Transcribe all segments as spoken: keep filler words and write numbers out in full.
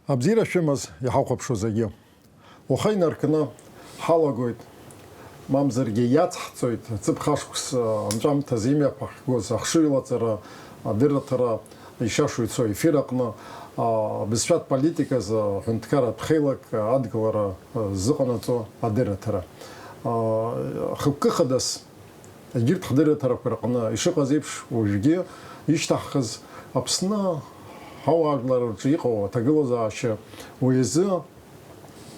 Абзиара шәымаз иҳахәаԥшуа зегьы. Уаха инаркны ҳалагоит, мамзаргьы иацҳҵоит, ҵыԥх ашықәс анҵәамҭазы имҩаԥаҳгоз ахшыҩлаҵара адырраҭара ишьашоу ицо ефир аҟны, а, бызшәатә политиказы аҳәынҭқарратә хеилак адгылара, а, зыҟанаҵо адырраҭара. А, хықәкы хадас егьырҭ ҳдырраҭарақәа рҟны ишыҟаз еиԥш, уажәгьы ишьҭаҳхыз Аԥсны ҳауаажәлар рҿы иҟоу аҭагылазаашьа, уи азы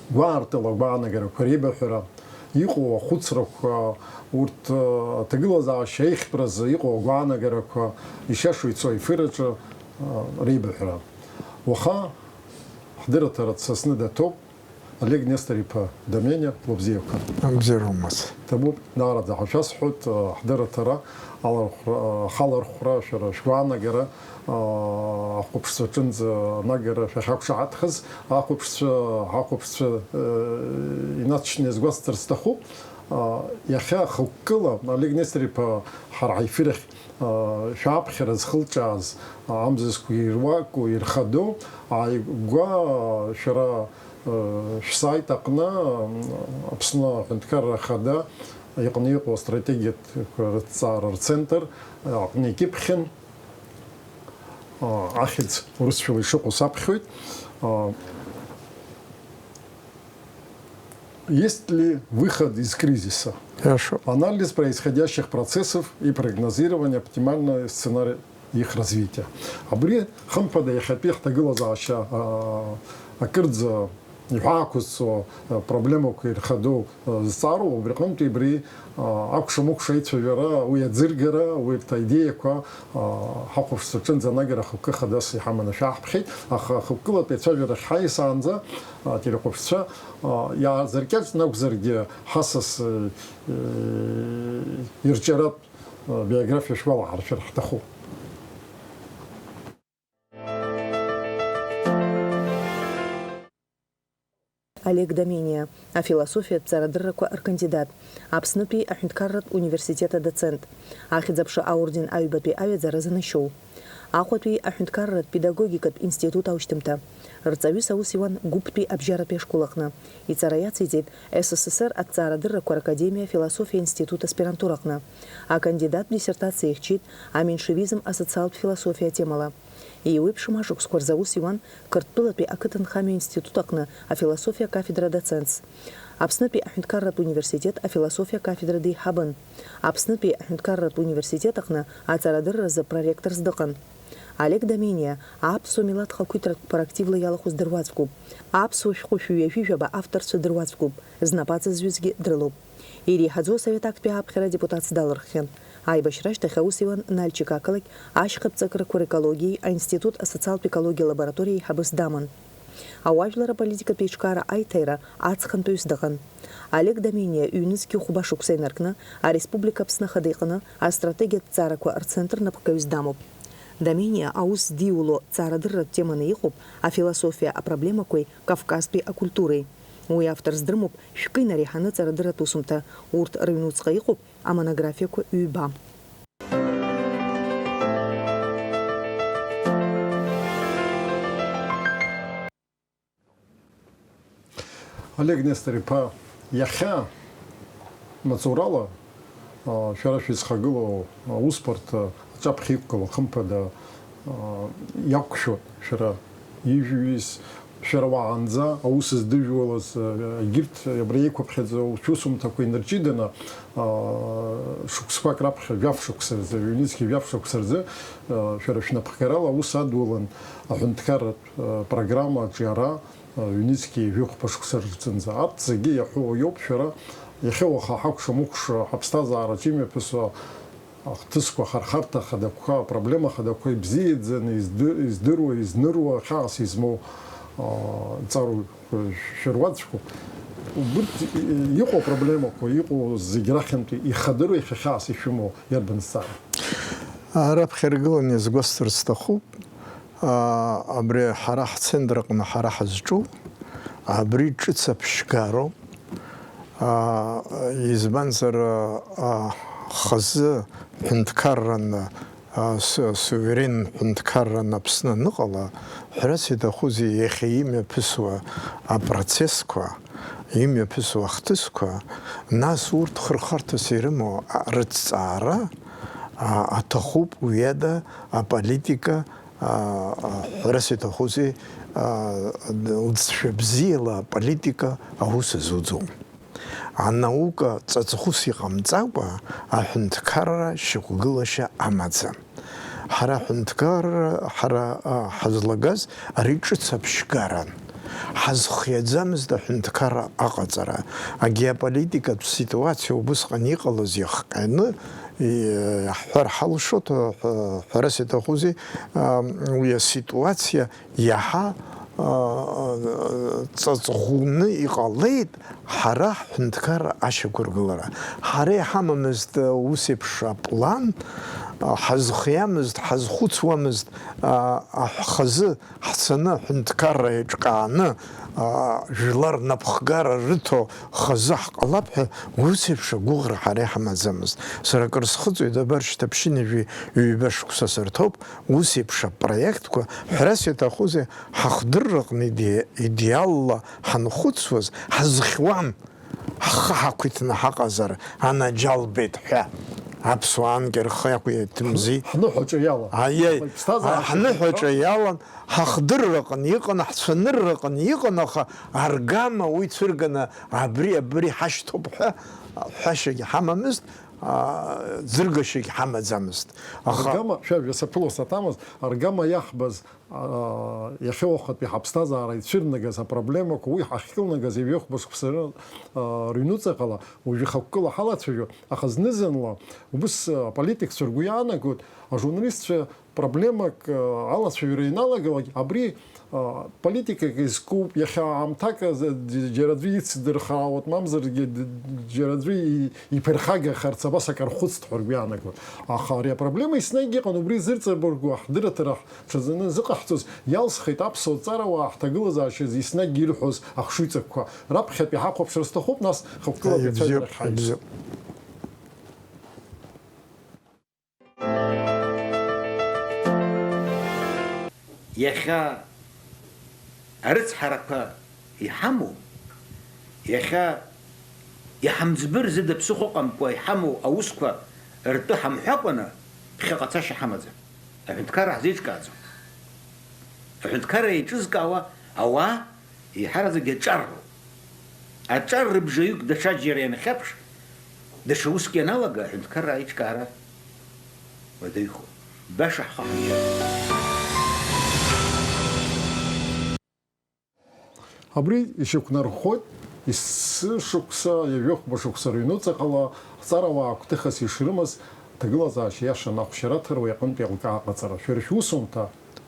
гәаартыла агәаанагарақәа реибаҳәара, иҟоу ахәыцрақәа, урҭ, э, аҭагылазаашьа аиӷьтәразы иҟоу агәаанагарақәа ишиашоу ицо аефир аҿы, э, реибаҳәара. Уаха ҳдырраҭара дсасны даҭоуп. Олег Нестор-иԥа Домениа, лыбзиақәа. Абзиара умаз. Ҭабуп, даараӡа ҳашәасҳәоит, э, ҳдырраҭара алархәра, э, ахалархәра, шәара шәгәаанагара, э, ахәаԥшцәа аҿынӡа анагара шәахьақәшаҳаҭхаз, ахәаԥшцәа, ҳахәаԥшцәа, э, инаҵшьны иазгәасҭар сҭахуп. Э, иахьа хықәкыла Олег Нестор-иԥа ҳара ҳефир ахь, э, шәаԥхьара зхылҿааз, амзызқәа ируаку, ирхадоу, ааигәа, э, шәара Шәсайт аҟны Аԥсны Аҳәынҭқарра Ахада иҟны иҟоу астратегиатә рыҭҵаара рцентр аҟны икьыԥхьын, ахьӡ урысшәала ишыҟоу саԥхьоит. Есть ли выход из кризиса? Хорошо. Анализ происходящих процессов и прогнозирование оптимального сценария их развития. Абри, хымԥада, иахьатәи ҳҭагылазаашьа, аа, акырӡа иҳәаақәызҵо, аа, проблемақәа ирхадоу, аа, зҵаароуп. Убри аҟынтәи абри, аа, акәша-мыкәша аицәажәара, уи аӡыргара, урҭ аидеиақәа, аа, ҳахәаԥшцәа рҿынӡа анагара ахықәкы хадас иҳаманы шәааҳԥхьеит, аха ахықәкылатәи ацәажәарахь ҳааисаанӡа, аа, телехәаԥшцәа, аа, иаазыркьаҿны акәзаргьы, ҳасас, аа, ирҿиаратә биографиа шәгәалаҳаршәар ҳҭахуп. Олег Домениа, афилософиатә ҵарадыррақәа ркандидат, Аԥснытәи аҳәынҭқарратә университет адоцент, Ахьӡ-аԥша аорден аҩбатәи аҩаӡара занашьоу, Аҟәатәи аҳәынҭқарратә педагогикатә институт аушьҭымҭа, рҵаҩыс аус иуан Гәыԥтәи абжьаратәи ашкол аҟны, иҵара иациҵеит С С С Р аҭҵаарадыррақәа ракадемиа афилософиа институт аспирантураҟны. Акандидат диссертациа ихьчеит аменшевизм асоциалтә философиа атемала. Еиуеиԥшым ашықәсқәа рзы аус иуан Қырҭтәылатәи ақыҭанхамҩа институт аҟны афилософиа акафедра адоцентс, Аԥснытәи аҳәынҭқарратә университет афилософиа акафедра деиҳабын. Аԥснытәи аҳәынҭқарратә университет аҟны аҵарадырразы проректорс дыҟан. Олег Домениа аԥсуа милаҭ хақәиҭрақәа активла иалахәыз дыруаӡәкуп. Аԥсуа шәҟәы шәи ҩажәи жәаба авторцәа дыруаӡәкуп, знапаҵа зҩызгьы дрылоуп. Иреиҳаӡоу асовет актәи ааԥхьара адепутатс далырххьан. Аибашьра ашьҭахь аус иуан Нальчик ақалақь ашьхатә ҵакрақәа рекологиеи аинститут асоциалтә екологиа алабораториа еиҳабыс даман. Ауаажәлар аполитикатә еиҿкаара аиҭаира аҵхантәаҩыс дыҟан. Олег Домениа ҩнызқьи хәба шықәса инаркны ареспублика Аԥсны Ахада иҟны астратегиатә ҵаарақәа рцентр напхгаҩыс дамоуп. Домениа аус зидиуло ҵаарадырратә теманы иҟоуп афилософиа апроблемақәеи Кавказтәи акультуреи. Уи авторс дрымоуп шәкы инареиҳаны ҵарадырратә усумҭа, урҭ рыҩнуҵҟа иҟоуп амонографиақәа ҩба. Олег Нестор-иԥа, иахьа маҵурала, а, шәара шәызхагылоу аусбарҭа аҿаԥхьа иқәгылоу, хымԥада, а, иақәшәоит шәара ижәҩыз, шәара уаанӡа аус здыжәуалаз, а, егьырҭ абра еиқәыԥхьаӡоу шәусумҭақәа инарҷыданы, а, шықәсқәак раԥхьа, жәаф шықәса рзы, ҩнызқьи жәаф шықәса рзы, а, шәара шәнапхгарала аус адулан аҳәынҭқарратә программа аҿиара, ҩнызқьи жәохәба шықәса рзынӡа. Арҭ зегьы иаҳәо иоуп, шәара иахьа уаха ҳакәша-мыкәша ҳаԥсҭазаараҿы имҩаԥысуа ахҭысқәа, ахархарҭа хадақәа, апроблема хадақәа ибзиаӡаны изды-, издыруа, изныруа, хьаас измоу, а, ҵару шәыруаӡәкуп. Убырҭ, и-, иҟоу апроблемақәа, иҟоу зегь рахьынтәи ихадыруа, иахьа хьаас ишәымоу иарбан зҵаара? Раԥхьа иргыланы иазгәасҭар сҭахуп. Аа, абри ҳара ҳцентр аҟны ҳара ҳазҿу, абри ҿыц аԥшьгароуп. Аа, избанзар, аа, хазы ҳәынҭқарраны, а, с-, суверен ҳәынҭқарран Аԥсны аныҟала, ҳәарас иаҭахузеи иахьа имҩаԥысуа апроцессқәа, имҩаԥысуа ахҭысқәа, нас урҭ хырхарҭас ирымоу, а, рыҭҵаара, а, аҭахуп, уи ада аполитика, а, а, ҳәарас иаҭахузеи, а, лҵшәа бзиала аполитика аус азуӡом. Анаука ҵаҵӷәыс иҟамҵакәа аҳәынҭқарра шьақәгылашьа амаӡам. Ҳара аҳәынҭқарра, ҳара, а, ҳазлагаз ари ҿыц аԥшьгаран. Ҳазхиаӡамызт аҳәынҭқарра аҟаҵара. Агеополитикатә ситуациа убысҟан иҟалаз иахҟьаны, и-, иаҳҳәар ҳалшоит, ҳәа-, ҳәарас иаҭахузеи, а, уи аситуациа иаҳа, а, ҵаҵӷәны иҟалеит ҳара ҳҳәынҭқарра ашьақәыргылара. Ҳара иҳамамызт ус еиԥш аплан, а, ҳазхиамызт, ҳазхәыцуамызт, а, а, ҳхазы ҳцаны аҳәынҭқарра еиҿкааны, а, жәлар напхгара рыҭо хазы ҳҟалап ҳәа ус еиԥш агәыӷра ҳара иҳамаӡамызт. Сара акыр схыҵуеит, абар шьҭа ԥшьынҩажәи ҩба шықәса сырҭоуп, ус еиԥш апроектқәа, ҳәарас иаҭахузеи, ҳахдырраҟны иде-, идеалла ҳанхәыцуаз, ҳазхьуан, ҳхы ҳақәиҭны ҳаҟазар, анаџьалбеит ҳәа. Аԥсуаа анкьа рхы иақәиҭымзи. Ҳныҳәаҿа иалан. Аиеи, Ҳаԥсҭазаара ҳныҳәаҿа иалан, ҳахдырраҟны иҟан, ҳцәанырраҟны иҟан, аха аргама уи цәырганы абри, абри ҳашьҭоуп ҳәа ҳәашьагьы ҳамамызт, а, ӡыргашьагь ҳамаӡамызт. Аха аргама, шәа-, шәа-, саԥыло саҭамыз, аргама иаҳбаз, а, иахьа уахатәи ҳаԥсҭазаара ицәырнагаз апроблемақәа, уи ҳахькылнагаз ҩажәихәба шықәса ры-, а, рыҩнуҵаҟала, уажәы ихықәкыла ҳалацәажәо, аха зны-зынла убыс, а, аполитикцәа ргәы иаанагоит, ажурналистцәа проблемак, а, алацәажәара ианалагалак, абри, а, политикак изкуп, иахьа аамҭак азы џь-, џьара аӡәы ицдырхаауеит, мамзаргьы д-, џьара аӡәы и-, иԥырхагахарц абас акы рхәыцт ҳәа ргәы иаанагоит. Аха ари апроблема еснагь иҟан, убри зырҵабыргуа ҳдырраҭара ҳҽазаны зыҟаҳҵоз, иалсхит аԥсуа ҵарауаа ҳҭагылазаашьазы еснагь ирҳәоз ахшыҩҵакқәа. Раԥхьатәи ҳахәаԥшра сҭахуп, нас хықәкыла Ибзиоуп, абацәажәара ҳаиз. Ибзиоуп. Иахьа арыцҳарақәа иҳамоу, иахьа иҳамӡбыр зыда ԥсыхәа ыҟамкәа иҳамоу аусқәа ртәы ҳамҳәакәаны, ԥхьаҟа цашьа ҳамаӡам. Аҳәынҭқарра ҳзеиҿкааӡом. Аҳәынҭқарра еиҿызкаауа ауаа еиҳараӡак иаҿарроуп. Аҿар рыбжаҩык даҽаџьара ианхьаԥш, даҽа уск ианалага, аҳәынҭқарра аиҿкаара уадаҩхоит. Баша ҳхы ҳамжьар. Абри ишьақәнархоит есышықәса, ҩажәихәба шықәса рыҩнуҵаҟала ҳҵарауаа гәҭыхас ишрымаз, ҭагылазаашьа иашаны ахәшьара аҭаруа иҟынтә еилкаа аҟаҵара. Шәара шәусумҭа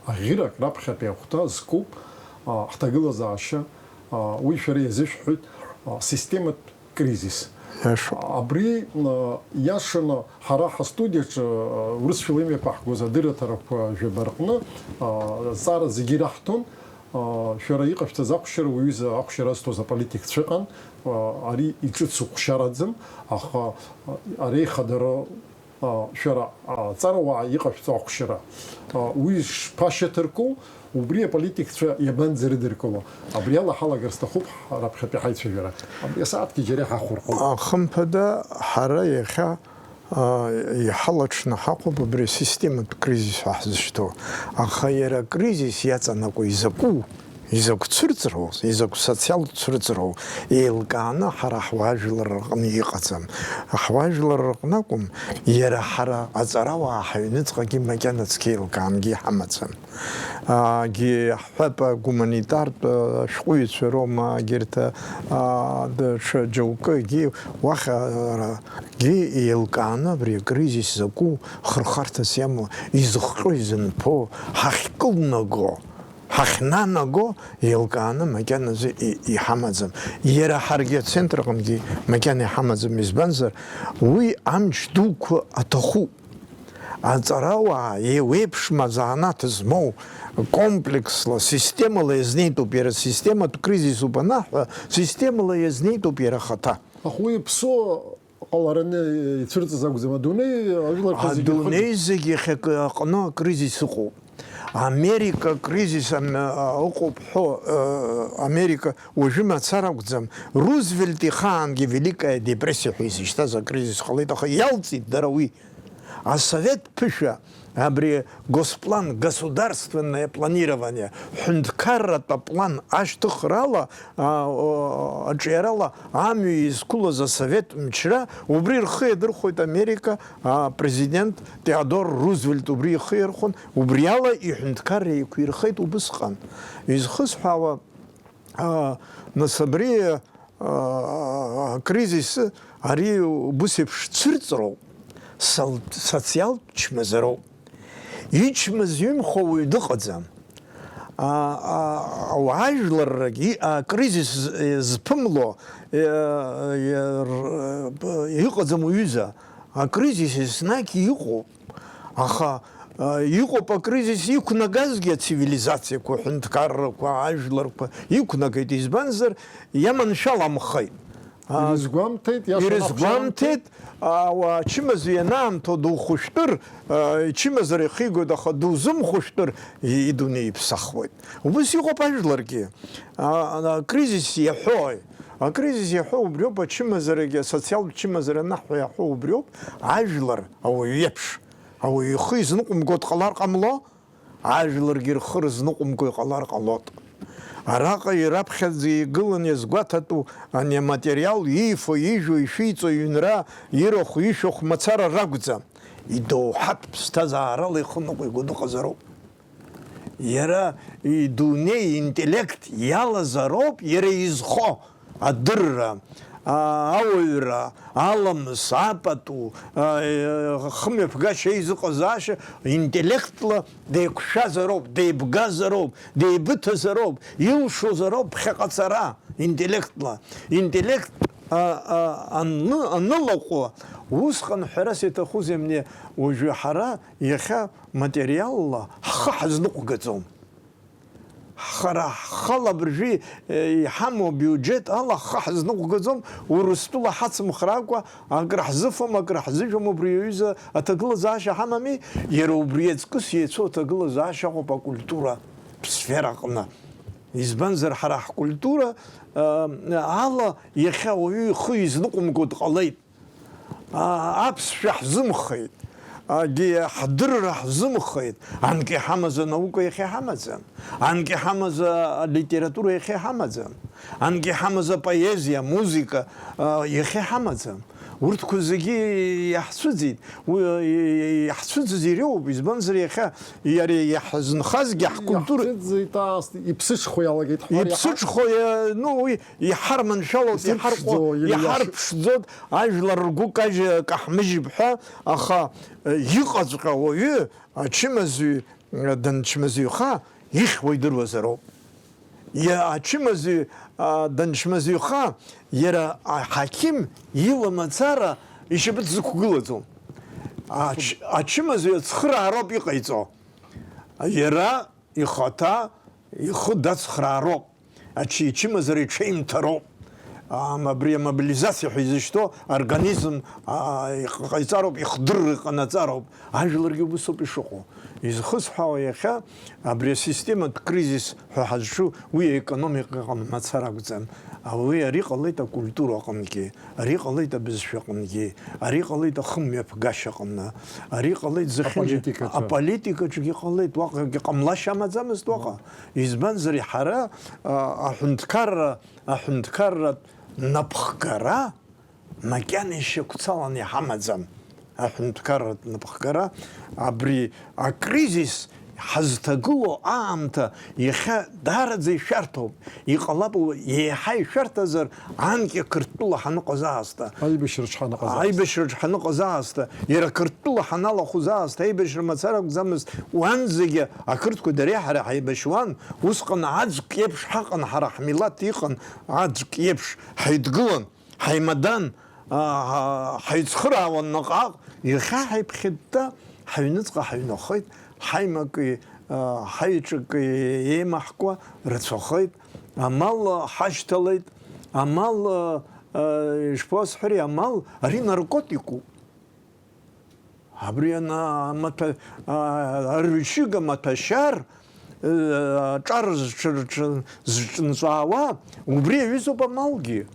аӷьырак раԥхьатәи ахәҭа зкуп, а, ҳҭагылазаашьа, а, уи шәара иазышәҳәоит, а, систематә кризис. Иашоуп. Абри, а, иашаны ҳара ҳастудиаҿы, а, урысшәала имҩаԥаҳгоз адырраҭарақәа жәаба рҟны, а, зҵаара зегьы ираҳҭон, а, шәара иҟашәҵаз ахәшьара, уҩыза ахәшьара азҭоз аполитикцәа ыҟан, а, ари иҿыцу хәшьараӡам, аха, а, ари ихадара а, шәара, а, аҵарауаа иҟашәҵо ахәшьара, а, уи шԥашьаҭарку, убри аполитикцәа иабанӡарыдыркыло? Абри ала ҳалагар сҭахуп ҳ-, раԥхьатәи ҳаицәажәара. Абри асааҭгьы џьара иҳахәархоит. А, хымԥада, ҳара иахьа, а, иҳалаҽны ҳаҟоуп абри асистематә кризис ҳәа ҳзышьҭоу. Аха иара акризис иаҵанакуа изакәу? Изакә цәырҵроу, изакә социалтә цәырҵроу еилкааны ҳара ҳуаажәлар рҟны иҟаӡам. Ҳуаажәлар рҟны акәым, иара ҳара аҵарауаа ҳаҩныҵҟагьы макьана цқьа еилкаангьы иҳамаӡам. Аагьы ҳҳәап, агуманитартә, а, ашәҟәыҩҩцәа роума, егьырҭ, а, даҽа џьоукы, егьи уахь, а, ара, гьы еилкааны абри акризис закәу хырхарҭас иамоу, изыхҟьо, изынԥо, ҳахькылнаго, ҳахьнанаго еилкааны макьаназы и-, иҳамаӡам. Иара ҳаргьы ацентр аҟынгьы макьана иҳамаӡам, избанзар, уи амч дуқәа аҭахуп. Аҵарауаа еиуеиԥшым азанааҭ змоу, комплексла, системала иазнеитәуп иара, систематә кризисуп анаҳҳәа, системала иазнеитәуп иара ахаҭа. Аха уи иаԥсоу Ҟалараны ицәырҵыз акәӡам, адунеи ажәларқәа зегьы ирхыҵ- Адунеи зегьы иахьакы аҟны акризис ыҟоуп. Америка кризис ам-, а, ыҟоуп ҳәо, э, Америка уажәы мацара акәӡам. Рузвельт ихаангьы Великая депрессиа ҳәа изышьҭаз акризис ҟалеит, аха иалҵит дара уи. Асовет ԥышәа, абри госплан, государственное планирование, ҳәынҭқарратә аплан ашьҭыхрала, а, о, аҿиарала амҩа изқәылаз асовет мчра, убри рхы иадырхәоит Америка, а, президент Теодор Рузвельт убри ихы иархәон, убриала иҳәынҭқарра еиқәирхеит убысҟан. Изхысҳәаауа, а, нас абри, а, акризис ари убыс еиԥш цәырҵроуп, сал-, социалтә чмазароуп. Ичмазаҩымхо уаҩ дыҟаӡам. А, а, ауаажәларрагь и-, акризис з-, зԥымло, э, э, р-, иҟаӡам уҩыза. Акризис еснагь иҟоуп. Аха, а, иҟоуп акризис иқәнагазгьы ацивилизациақәа, аҳәынҭқаррақәа, ажәларқәа иқәнагеит, избанзар, иаманшәаламхеит. А, Ирызгәамҭеит, иаша ирызгәамҭеит, а, уа, ачымазаҩ ианаамҭоу духәышәтәыр, а, ичымазара ихигоит, аха дузымхәышәтәыр, и-, идунеи иԥсахуеит. Убыс иҟоуп ажәларгьы. А, а, акризис иаҳәои? Акризис иаҳәо убриоуп, ачымазарагьы, асоциалтә чымазара анаҳҳәо иаҳәо убриоуп, ажәлар ауаҩ иеиԥш, ауаҩ ихы изныҟәымго дҟалар ҟамло, ажәларгьы рхы рызныҟәымго иҟалар ҟалоит. Араҟа ираԥхьаӡа игылан иазгәаҭатәу ани аматериал иифо, ижәу, ишәиҵо иҩнра, ирахә, ишәахә мацара ракәӡам. Идоуҳатә ԥсҭазаарала ихы ныҟәиго дыҟазароуп. Иара идунеи интеллект иалазароуп иара изхо адырра, а, ауаҩра, аламыс, апату, а, э, хымҩаԥгашьа, еизыҟазаашьа интеллектла деиқәшәазароуп, деибгазароуп, деибыҭазароуп, илшозароуп ԥхьаҟа ацара интеллектла. Интеллект, а, а, анны-, анылаҟәуа, усҟан ҳәарас иаҭахузеи, амни уажәы ҳара иахьа материалла ҳхы ҳазныҟәгаӡом. Ҳара ҳхала абыржәы, э, иҳамоу абиуџьет ала ҳхы ҳазныҟәгаӡом, Урыстәыла ҳацымхраакәа, акры ҳзыфом, акры ҳзыжәом, убри аҩыза аҭагылазаашьа ҳамами, иара убри аҵкыс иеицәоу аҭагылазаашьа ыҟоуп акультуратә сфера аҟны. Избанзар, ҳара ҳкультура, э, ала иахьа ауаҩы ихы изныҟәымго дҟалеит. А, аԥсшәа ҳзымхеит, агьи ҳдырра ҳзымхеит, анкьа иҳамаз анаука иахьа иҳамаӡам, анкьа иҳамаз алитература иахьа иҳамаӡам, анкьа иҳамаз апоезиа, амузыка, а, иахьа иҳамаӡам. Урҭқәа зегьы иаҳцәыӡит, уи, иаҳцәыӡыз иреиуоуп, избанзар, иахьа иара иаҳзынхазгьы ҳкультура Иаҳцәыӡит, аас, иԥсыҽхо иалагеит, ҳҳәар иаҳа- Иԥсыҽхо, иа-, ну, уи иҳарманшәалоит, Исырԥшӡо, иҳарҟәо, иара иаша- иҳарԥшӡоит, ажәлар ргәы кажьы, каҳмыжьып ҳәа, аха, э, иҟаҵәҟьа уаҩы, ачымазаҩ, э, данчмазаҩха, ихьуа идыруазароуп. Иа-, ачымазаҩ, а, данчмазаҩха, иара аҳақьым ила мацара ишьапы дзықәгылаӡом. Ач-, ачымазаҩ ацхыраароуп иҟаиҵо. Иара ихаҭа ихы дацхраароуп, ачи-, ичымазара иҽеимҭароуп. Ам, абри амобилизациа ҳәа изышьҭоу организм, а, иҟ-, ҟаиҵароуп, ихдырра иҟанаҵароуп. Ажәларгьы убысоуп ишыҟоу. Изхысҳәаауа иахьа абри асистематә кризис ҳәа ҳазҿу уи аекономика аҟны мацара акәӡам. А, уи ари ҟалеит акультура аҟынгьы. Ари ҟалеит абызшәа аҟынгьы, ари ҟалеит ахымҩаԥгашьа аҟны, ари ҟалеит зехьынџьа-, Аполитикаҿы. Аполитикаҿгьы ҟалеит, уаҟагьы ҟамлашьа амаӡамызт уаҟа. Избанзар, ҳара, а, аҳәынҭқарра, аҳәынҭқарратә напхгара макьана ишьақәцаланы иҳамаӡам. Аҳәынҭқарратә напхгара абри акризис ҳазҭагылоу аамҭа иахьа даараӡа ишәарҭоуп. Иҟалап, еиҳа ишәарҭазар, анкьа Қырҭтәыла ҳаныҟаз аасҭа. Аибашьраҿ ҳаныҟаз аасҭа. Аибашьраҿ ҳаныҟаз аасҭа, иара Қырҭтәыла ҳаналахәыз аасҭа, аибашьра мацара акәӡамызт, уанӡагьы ақырҭқәа дареи ҳареи ҳаибашьуан, усҟан аӡәк иеиԥш ҳаҟан ҳара ҳмилаҭ иҟан, аӡәк иеиԥш ҳаидгылан. Ҳаимадан, а, ҳа-, ҳаицхыраауан наҟ-ааҟ, иахьа ҳаиԥхьытта, ҳаҩныҵҟа ҳаҩнахеит, ҳаимаки, а, ҳаиҿаки еимаҳкуа рацәахеит, амал ҳашьҭалеит, амал, а, ишԥасҳәари, амал, ари наркотикуп. Абри ана-, амаҭәа-, а, арҩышьыга маҭәашьар, э, аҿар зҽыр-, зҽынҵәаауа, убри иаҩызоуп амалгьы.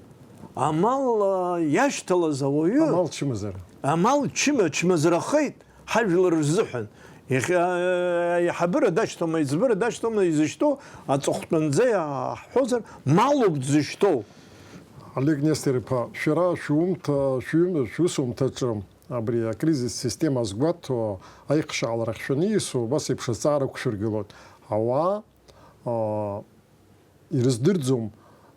Амал, а, иашьҭалаз ауаҩы, амал чымазара. Амал чыма-, чмазарахеит ҳажәлар рзыҳәан. Иахьа, э, аиҳабыра дашьҭоума, аиҵбыра дашьҭоума, изышьҭоу аҵыхәтәанӡа иаҳҳәозар, малуп дзышьҭоу. Олег Нестор-иԥа, шәара шәумҭа, шәҩым-, шәусумҭаҿы абри акризис система азгәаҭо аихшьааларахь шәаниасуа, убас еиԥш азҵаара ықәшәыргылоит. Ауаа, аа, ирыздырӡом,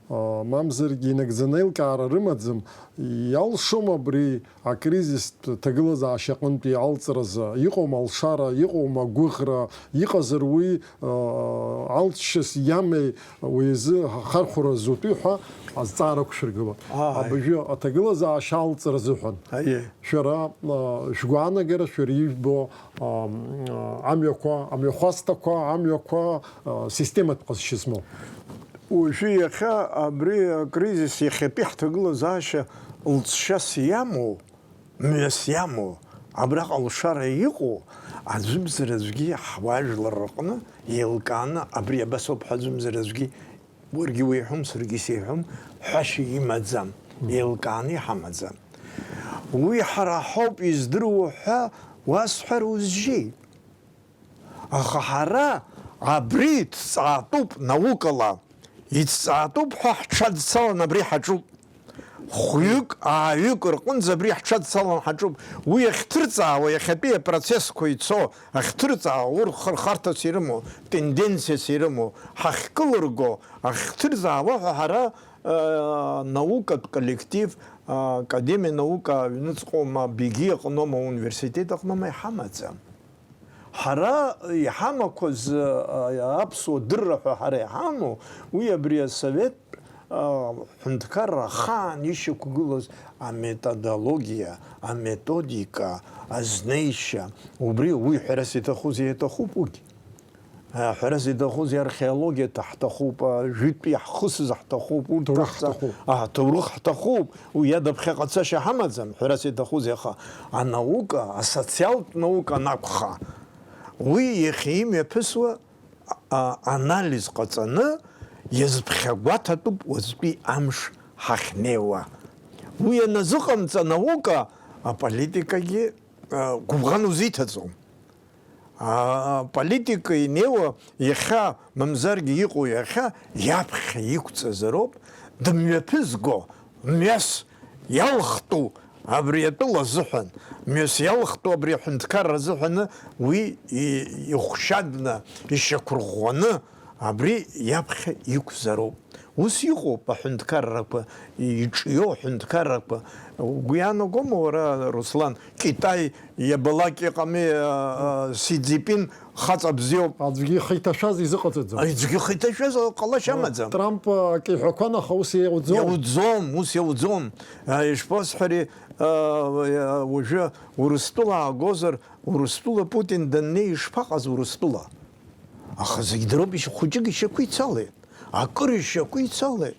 аа, мамзаргьы инагӡаны аилкаара рымаӡам, иалшом абри акризистә ҭагылазаашьа аҟынтәи алҵразы, иҟоума алшара, иҟоума агәыӷра, иҟазар уи, аа, алҵшьас иамеи, уи азы ҳахархәара зутәи ҳәа азҵаара ықәшәыргылоит. Ааи. Абыржәы аҭагылазаашьа алҵра азыҳәан. Аиеи. Шәара, а, шәгәаанагара, шәара ижәбо, а, м, а, амҩақәа, амҩахәасҭақәа, амҩақәа, а, систематә ҟазшьа змоу. Уажәы иахьа абри акризис иахьатәи ҳҭагылазаашьа лҵшьас иамоу, мҩас иамоу, абраҟа алшара иҟоу аӡәымзар аӡәгьы ҳуаажәлар рҟны еилкааны абри абас ауп ҳәа аӡәымзар аӡәгьы Уаргьы уеиҳәом, саргьы сеиҳәом, ҳәашьа имаӡам, еилкааны иҳамаӡам. Уи ҳара ҳауп издыруа ҳәа уасҳәар узжьеит. Аха ҳара абри иҭҵаатәуп наукала, иҭҵаатәуп ҳәа ҳҽадцалан абри ҳаҿуп. Хәҩык, ааҩык рҟынӡа абри ҳҽадцалан ҳаҿуп. Уи иахьҭырҵаауа иахьатәи апроцессқәа ицо, ахьҭырҵаауа урҭ хырхарҭас ирымоу, тенденциас ирымоу, ҳахькылырго, ахьҭырҵаауа ҳәа ҳара, э, наукатә коллектив, э, Академиа наука аҩныҵҟоума, БИГИ аҟноума, ауниверситет аҟноума иҳамаӡам. Ҳара иҳамақәаз, а, аԥсуа дырра ҳәа ҳара иҳамоу, уи абри асовет, а, ҳәынҭқарра ахаан ишьақәгылаз аметодологиа, аметодика, азнеишьа, убри, уи ҳәарас иҭахузеи, иаҭахуп уигь. А, ҳәарас иҭахузеи, археологиа ҭа-, ҳҭахуп, а, жәытәтәи иаҳхысыз ҳҭахуп, урҭ ҭоурых ҳҭа-, ҳҭахуп. А, ҭоурых ҳҭахуп, уи иадаԥхьаҟа цашьа ҳамаӡам, ҳәарас иҭахузеи, аха анаука, асоциалтә наука анакәха, уи иахьа имҩаԥысуа, а, анализ ҟаҵаны, иазԥхьагәаҭатәуп уаҵәтәи амш ҳахьнеиуа. Уи аназыҟамҵа анаука, аполитикагьы, а, гәыбӷан узиҭаҵом. Аполитика инеиуа иахьа, мамзаргьы иҟоу иахьа, иаԥхьа иқәҵазароуп, дымҩаԥызго, мҩас иалхтәу абри атәыла азыҳәан, мҩас иалхтәу абри аҳәынҭқарра азыҳәаны уи и-, ихәшьадны, ишьақәырӷәӷәаны абри иаԥхьа иқәзароуп. Ус иҟоуп аҳәынҭқаррақәа, иҿиоу аҳәынҭқаррақәа. Угәы иаанагома уара, Руслан, Китай иабалак иҟами, а, а, Си Цзиньпин хаҵа бзиоуп. Аӡәгьы ихы иҭашәаз изыҟаҵаӡом. Аӡәгьы ихы иҭашәаз ҟалашьа амаӡам. Трамп, а, акы иҳәақәан, аха ус иауӡом. Иауӡом, ус иауӡом. А, ишԥасҳәари, а, а, уажәы Урыстәыла аагозар, Урыстәыла Путин даннеи ишԥаҟаз Урыстәыла? Аха зегь дыроуп, ишь-, хәыҷык ишьақәицалеит, акыр ишьақәицалеит.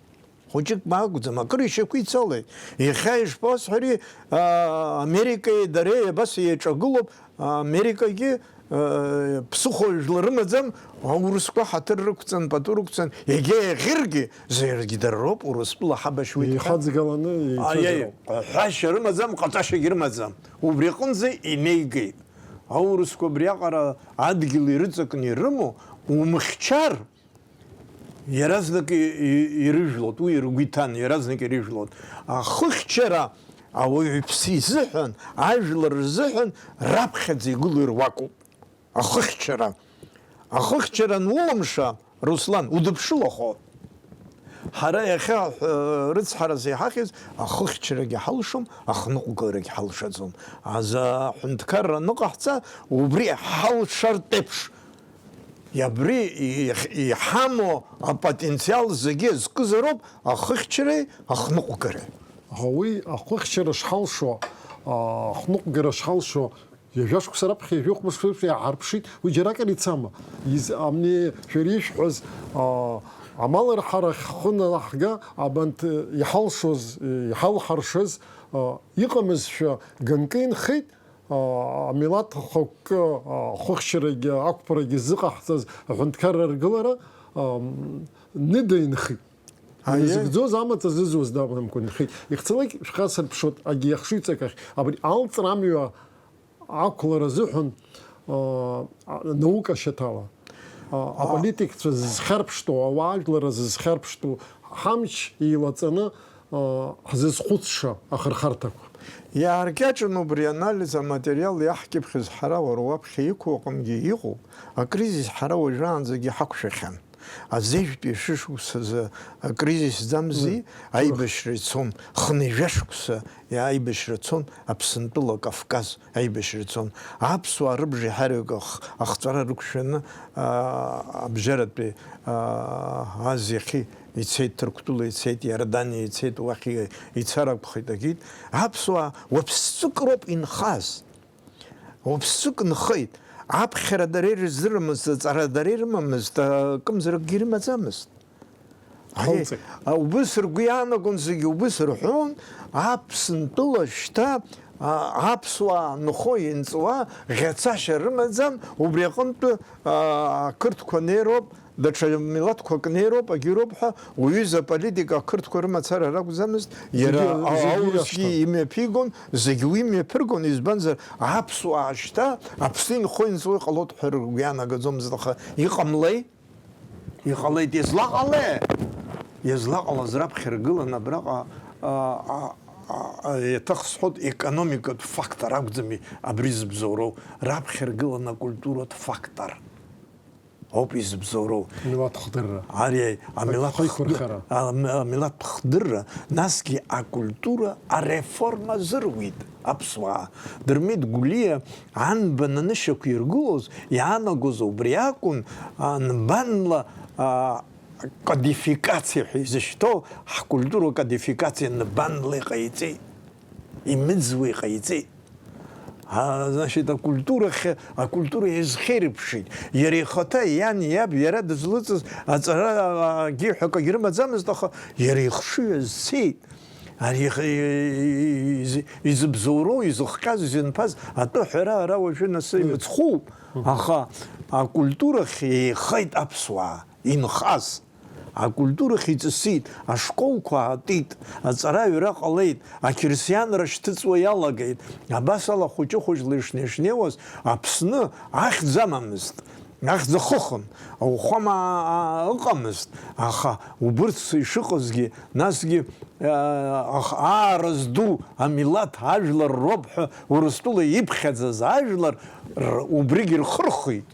Хәыҷык акәӡам, акыр ишьақәицалеит. Иахьа ишԥасҳәари, а, Америкеи дареи абас еиҿагылоуп, Америкагьы, а, ԥсыхәа жәлар рымаӡам, аурысқәа ҳаҭыр рықәҵан, пату рықәҵан, егьа еӷьыргьы, зегьы дара роуп, Урыстәыла ҳабашьуеит ҳәа. Еихаҵгыланы еицәажәароуп. Аиеи, ҳәашьа рымаӡам, ҟаҵашьагьы рымаӡам. Убри аҟынӡа инеигеит. Аурысқәа абриаҟара адгьыл ирыҵакны ирымоу, умыхьчар, иаразнак и-, и-, ирыжәлоит, уи ргәы иҭан, иаразнак ирыжәлоит. Ахыхьчара ауаҩԥсы изыҳәан, ажәлар рзыҳәан раԥхьаӡа игылоу ируакуп. Ахыхьчара. Ахыхьчара анулымша, Руслан, удыԥшылахо. Ҳара иахьа, э, рыцҳарас иҳахьыз ахыхьчарагьы ҳалшом, ахныҟәгарагьы ҳалшаӡом. Азы аҳәынҭқарра аныҟаҳҵа, убри ҳалшартә еиԥш, абри иҳ-, иҳамоу апотенциал зегьы зкызароуп ахыхьчареи ахныҟәгареи. Аха уи ахыхьчара шҳалшо, а, ахныҟәгара шҳалшо, ҩажәа шықәса раԥхьа, ҩажәа хәба шықәса раԥхьа иааҳарԥшит, уи џьаракыр ицама? Из-, амни шәара ишәҳәаз, а, Амалрҳарахь ҳхы анаҳга, абанҭ иҳалшоз, иҳалҳаршаз, а, иҟамызшәа ганкы инхеит, а, амилаҭ хықәкы, а, ахәыхьчарагьы ақәԥарагьы ззыҟаҳҵаз аҳәынҭқарра аргылара, ам, ныда инхеит. Аиеи. Иназыгӡоз амаҵ азызуз дамамкәа инхеит. Ихцалак шәхасырԥшуеит, агьи ахшыҩҵак ахь. Абри алҵра амҩа ақәлара азыҳәан, аа, наука ашьаҭала, аа, аполитикцәа зызхьарԥштәу, ауаажәларра зызхьарԥштәу, ҳамч еилаҵаны, аа, ҳзызхәыцша ахырхарҭақәа. Иааркьаҿын убри анализ аматериал иаҳкьыԥхьыз ҳара уара уаԥхьа иқәу аҟынгьы иҟоуп, акризис ҳара уажәраанӡагьы ҳақәшәахьан. Азежәтәи шәышықәсазы акризисӡамзи, Мм. Аибашьра ицон, хынҩажәа шықәса аибашьра цон, Аԥсынтәыла Кавказ аибашьра цон. Аԥсуаа рыбжеиҳараҩык ах-, ахҵәара рықәшәаны, аа, абжьаратәи, аа, Азиахьы ицеит, Ҭырқәтәыла ицеит, Иорданиа ицеит, уахь ицар акәхеит, агьит. Аԥсуаа уаԥсҵәык роуп инхаз. Уаԥсҵәык нхеит. Аԥхьара дара ирыздырамызт, аҵара дара ирымамызт, акымзаракгьы ирымаӡамызт. Ҳалҵит. Аиеи, убыс ргәы иаанагон зегьы, убыс рҳәон, Аԥсынтәыла шьҭа, а, аԥсуаа нхо инҵуа ӷьацашьа рымаӡам, убри аҟынтәы, а, ақырҭқәа неироуп, даҽа милаҭқәак неироуп, агьыроуп ҳәа, уҩыза аполитика ақырҭқәа рымацара ракәӡамызт, иара зегьы, а-, зегьы аурысгьы иашҭа. Имҩаԥигон, зегьы уи имҩаԥыргон, избанзар, аԥсуаа шьҭа Аԥсны инхо инҵуа иҟалоит ҳәа ргәы иаанагаӡомызт, аха иҟамлеи? Иҟалеит, излаҟалеи? Излаҟалаз раԥхьа ргылан абраҟа, а, а, а, а, еиҭах сҳәоит, економикатә фактор акәӡами абри зыбзоуроу, раԥхьа ргылан акультуратә фактор. Ауп изыбзоуроу. Милаҭ хдырра. Ари амилаҭ Ахы хды-, иқәырхара. А, м-, амилаҭ хдырра, насгьы акультура ареформа зыруит аԥсуаа. Дырмит Гәлиа анбан анышьақәиргылоз иаанагоз убри акәын, а, нбанла, а, кодификациа ҳәа изышьҭоу ҳкультура кодификациа нбанла иҟаиҵеит, имыӡуа иҟаиҵеит. А, значит, акультурахь, акультура иазхьеирԥшит. Иара ихаҭа, иан, иаб, иара дызлыҵыз аҵара, а, гьы ҳәа акагь рымаӡамызт, аха иара ихшыҩ азцеит. Ари их-, и-, и-, изы-, изыбзоуроу, изыхҟьаз, изынԥаз атәы ҳәара ара уажәы нас Мм. имыцхәуп. Мм. Аха акультурахь еихеит аԥсуаа, инхаз. Акультурахь иҵысит, ашколқәа аатит, аҵара аҩра ҟалеит, ақьырсианра шьҭыҵуа иалагеит. Абас ала хәыҷы-хәыҷла ишнеи-шнеиуаз Аԥсны ахьӡ амамызт, ахьӡ ахыхын, ауахәама, аа, ыҟамызт, аха убырҭ ишыҟазгьы, насгьы, аа, ах-, аара зду амилаҭ ажәлар роуп ҳәа Урыстәыла иԥхьаӡаз ажәлар р-, убригьы рхырхит.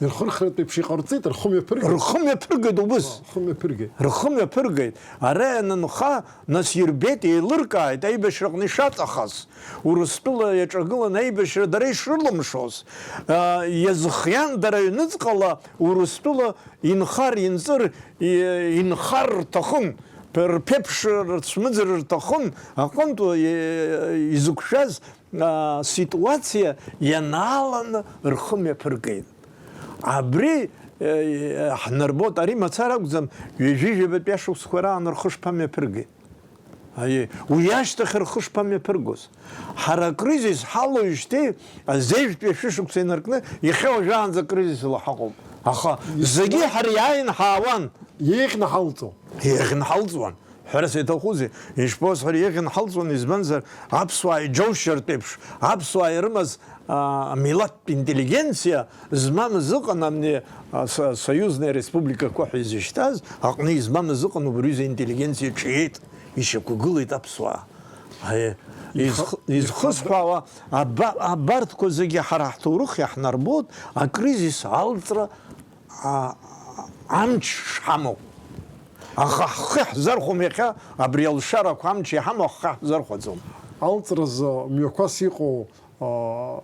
Рхырхратә еиԥш иҟарҵеит, рхы мҩаԥыргеит. Рхы мҩаԥыргеит убыс. Рхы мҩаԥыргеит. Рхы мҩаԥыргеит. Ара ианынха, нас ирбеит, еилыркааит аибашьраҟны ишаҵахаз. Урыстәыла иаҿагылан аибашьра дара ишрылымшоз. А, иазхиан дара ҩныҵҟала Урыстәыла инхар, инҵыр, и-, инхар рҭахын, рԥеиԥш рцәмыӡыр рҭахын аҟынтә, и-, изықәшәаз а, ситуациа ианааланы рхы мҩаԥыргеит. Абри, э, ҳнарбоит, ари мацара акәӡам, ҩажәи жәабатәи ашықәсқәа раан рхы шԥамҩаԥыргеи? Аиеи, уи ашьҭахь рхы шԥамҩаԥыргоз? Ҳара акризис ҳалоуижьҭеи азежәтәи ашәышықәса инаркны, иахьа уажәраанӡа акризис ала ҳаҟоуп. Аха зегьы ҳара иааин ҳаауан. Еиӷьны ҳалҵуан. Еиӷьны ҳалҵуан. Ҳәарас иаҭахузеи? Ишԥоуасҳәари, еиӷьын ҳалҵуан, избанзар, аԥсуаа иџьоушьартә еиԥш, аԥсуаа ирымаз, аа, амилаҭтә интеллигенциа змамыз ыҟан, амни, а, со-, союзные республикақәа ҳәа изышьҭаз аҟны измамыз ыҟан, убри аҩыза интеллигенциа ҿиеит, ишьақәгылеит аԥсуаа. Аиеи, изх-, изхысҳәаауа, аба-, абарҭқәа зегьы ҳара ҳҭоурых иаҳнарбоит, акризис алҵра а-, амч шҳамоу. Аха ҳхы ҳзархәом иахьа, абри алшарақәа амч иҳамоу ҳхы ҳзархәаӡом. Алҵразы мҩақәас иҟоу, а,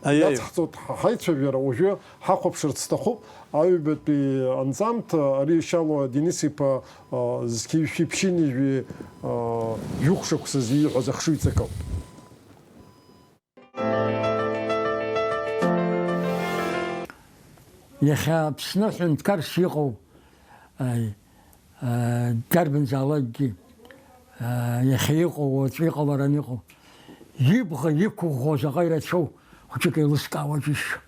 Аиеи. Иацҳҵоит ҳ-, ҳаицәажәара, уажәы ҳахәаԥшырц сҭахуп, аҩбатәи анҵамҭа, ари ишьалоу Денис-иԥа, а, зқьи жәшәи ԥшьынҩажәи, а, жәохә шықәсазы ииҳәаз ахшыҩҵак ауп. Иахьа Аԥсны аҳәынҭқарс иҟоу, Аи, аа, дарбанзаалакгьы, аа, иахьа иҟоу, уаҵәы иҟалараны иҟоу, ибӷа иқәыӷәӷәо заҟа ирацәоу хәыҷык еилыскаауа џьысшьо.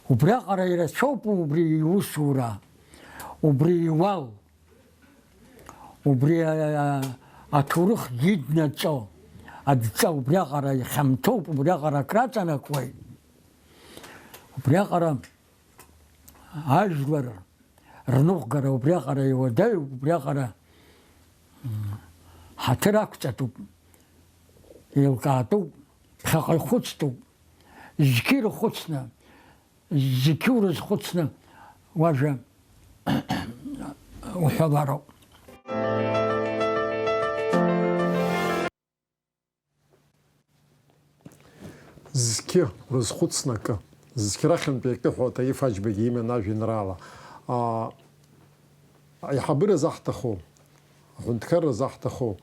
Убриаҟара ирацәоуп убри иусура, убри иуал, убри, аа, аҭоурых иднаҵо адҵа убриаҟара ихьамҭоуп, убриаҟара акраҵанакуеит. Убриаҟара ажәлар рныҟәгара убриаҟара иуадаҩуп, убриаҟара, м, ҳаҭыр ақәҵатәуп, еилкаатәуп, ԥхьаҟа ихәыцтәуп, зқьы ирхәыцны, зқьы урызхәыцны уажәа уҳәалароуп. Зқьы урызхәыцны акы, зқьы рахьынтәи акы ҳәа Таиф Аџьбагьы иман ажәеинраала. Аа, аиҳабыра заҳҭаху, аҳәынҭқарра заҳҭаху,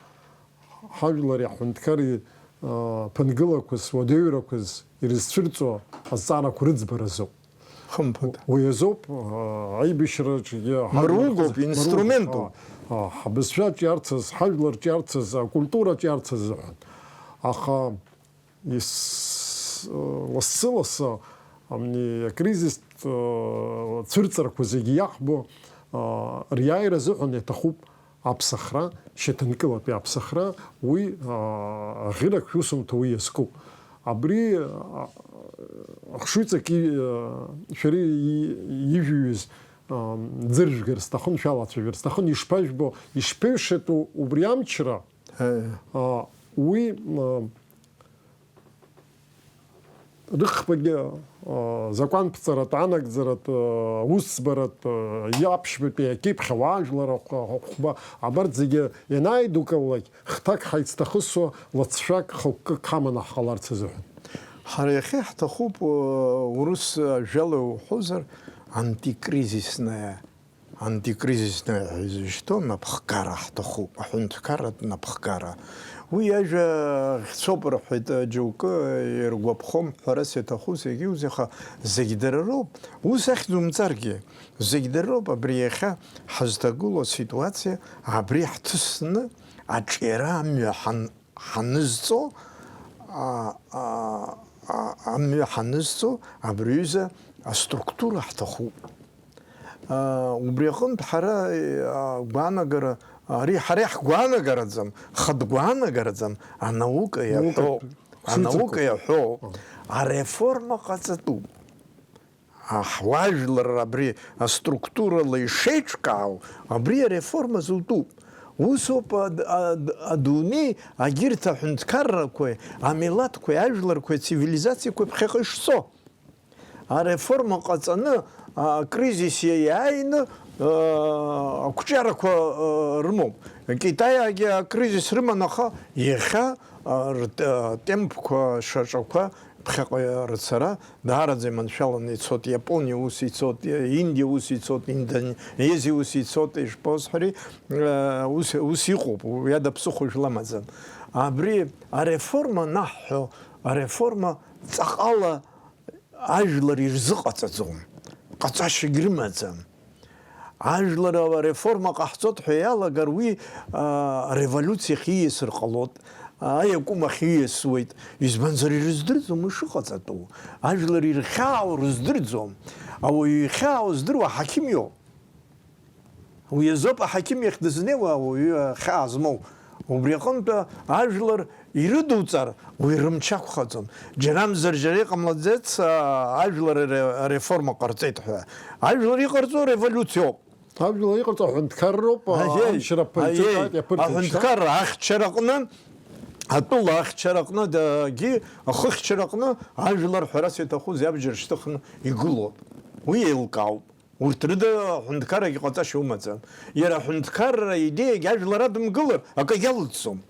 ҳажәлари аҳәынҭқари, аа, ԥынгылақәаз, уадаҩрақәаз ирызцәырҵуа азҵаарақәа рыӡбаразоуп. Хымԥада. Уи азоуп, аа, аибашьраҿгьы Мыругоуп, ҳажәлар инструментуп. Аа, аа, ҳабызшәа ҿиарцаз, ҳажәлар ҿиарцаз, акультура ҿиарцаз азыҳәан. Аха ис-, лассы-лассы, амни, акризистә, аа, цәырҵрақәа зегьы иаҳбо, аа, риааира азыҳәан иаҭахуп. Аԥсахра, шьаҭанкылатәи аԥсахра, уи, аа, аӷьырак шәусумҭа уи иазкуп. Абри, аа, ахшыҩҵак и-, аа, шәара и-, ижәҩыз, аа, ӡыржәгар сҭахын, шәалацәажәар сҭахын, ишԥажәбо, ишԥеиушатәу убри амчра? Ҳе. Аа, уи, аа, Рыхԥагьы, аа, закәанԥҵаратә, анагӡаратә, аа, усӡбаратә, аа, иаԥшьбатәи акьыԥхь ауаажәлар ахә-, ахәба, абарҭ зегьы ианааидукылалак, хҭак ҳаицҭахысуа, лацәшәак, хықәкык ҳаманы ҳҟаларц азыҳәан. Ҳара иахьа ҳҭахуп, аа, урыс ажәала уҳәозар, антикризисная Антикризисная ҳәа изышьҭоу напхгара ҳҭахуп, аҳәынҭқарратә напхгара. Уи ажәа хьцәоуп рҳәеит џьоукы, иргәаԥхом ҳәарас иаҭаху зегьы узеиха, зегь дара роуп. Ус ахьӡумҵаргьы, зегь дара роуп абри иахьа ҳазҭагылоу аситуациа, абри ҳҭысны аҿиара амҩа ҳан-, ҳанызҵо, а, а, а, амҩа ҳанызҵо, абри аҩыза аструктура ҳҭахуп. Аа, убри аҟынтә ҳара, аа, гәаанагара, ари ҳара иаҳгәаанагараӡам, хатә гәаанагараӡам, анаука иаҳәоуп. Наукатә, хәыцырҭоуп. Анаука иаҳәоуп, аҳ, ареформа ҟаҵатәуп. Аҳ, уажәлар абри аструктурала ишеиҿкаау, абри ареформа зутәуп. Усоуп ад-, ад-, адунеи, агьырҭ аҳәынҭқаррақәеи, амилаҭқәеи, ажәларқәеи, ацивилизациақәеи ԥхьаҟа ишцо. Ареформа ҟаҵаны, а, акризис иа-, иааины, а, ақәҿиарақәа, а, рымоуп. Китаиагьы акризис рыман, аха иахьа, а, рт-, а, темпқәа, шаҿақәа ԥхьаҟа рцара даараӡа иманшәаланы ицоит. Иапониа ус ицоит, Индиа ус ицоит, Индонезиа ус ицоит, ишԥасҳәари, а, ус, ус иҟоуп, уи ада ԥсыхәа жәламаӡам. Абри ареформа анаҳҳәо, ареформа ҵаҟала ажәлар ирзыҟаҵаӡом, ҟаҵашьагь рымаӡам. Ажәлар ареформа ҟаҳҵоит ҳәа иалагар, уи, аа, ареволиуциа ахь ииасыр ҟалоит, аиакәым ахь ииасуеит, избанзар, ирыздырӡом ишыҟаҵатәу. Ажәлар ирхьаау рыздырӡом. Ауаҩы ихьаау здыруа аҳақьым иоуп. Уи азоуп аҳақьым иахь дызнеиуа ауаҩы ахьаа змоу. Убри аҟынтә ажәлар ирыдуҵар, уи рымч ақәхаӡом. Џьарамзар џьара иҟамлаӡац, аа, ажәлар аре-, ареформа ҟарҵеит ҳәа. Ажәлар иҟарҵо ареволиуциоуп. Ажәлар иҟарҵо аҳәынҭқарроуп, аа, Аиеи, амчра аиеи, ԥыҵәҵәааит, иаԥырҵеит, аҳәынҭқарра ахьчараҟны, атәыла ахьчараҟны, дагьы ахыхьчараҟны ажәлар ҳәарас иаҭаху зиабжьар шьҭыхны игылоуп. Уи еилкаауп. Урҭ рыда аҳәынҭқаррагьы ҟаҵашьа умаӡам. Иара аҳәынҭқарра аидеиагьы ажәлар адымгылар, акы иалыҵӡом.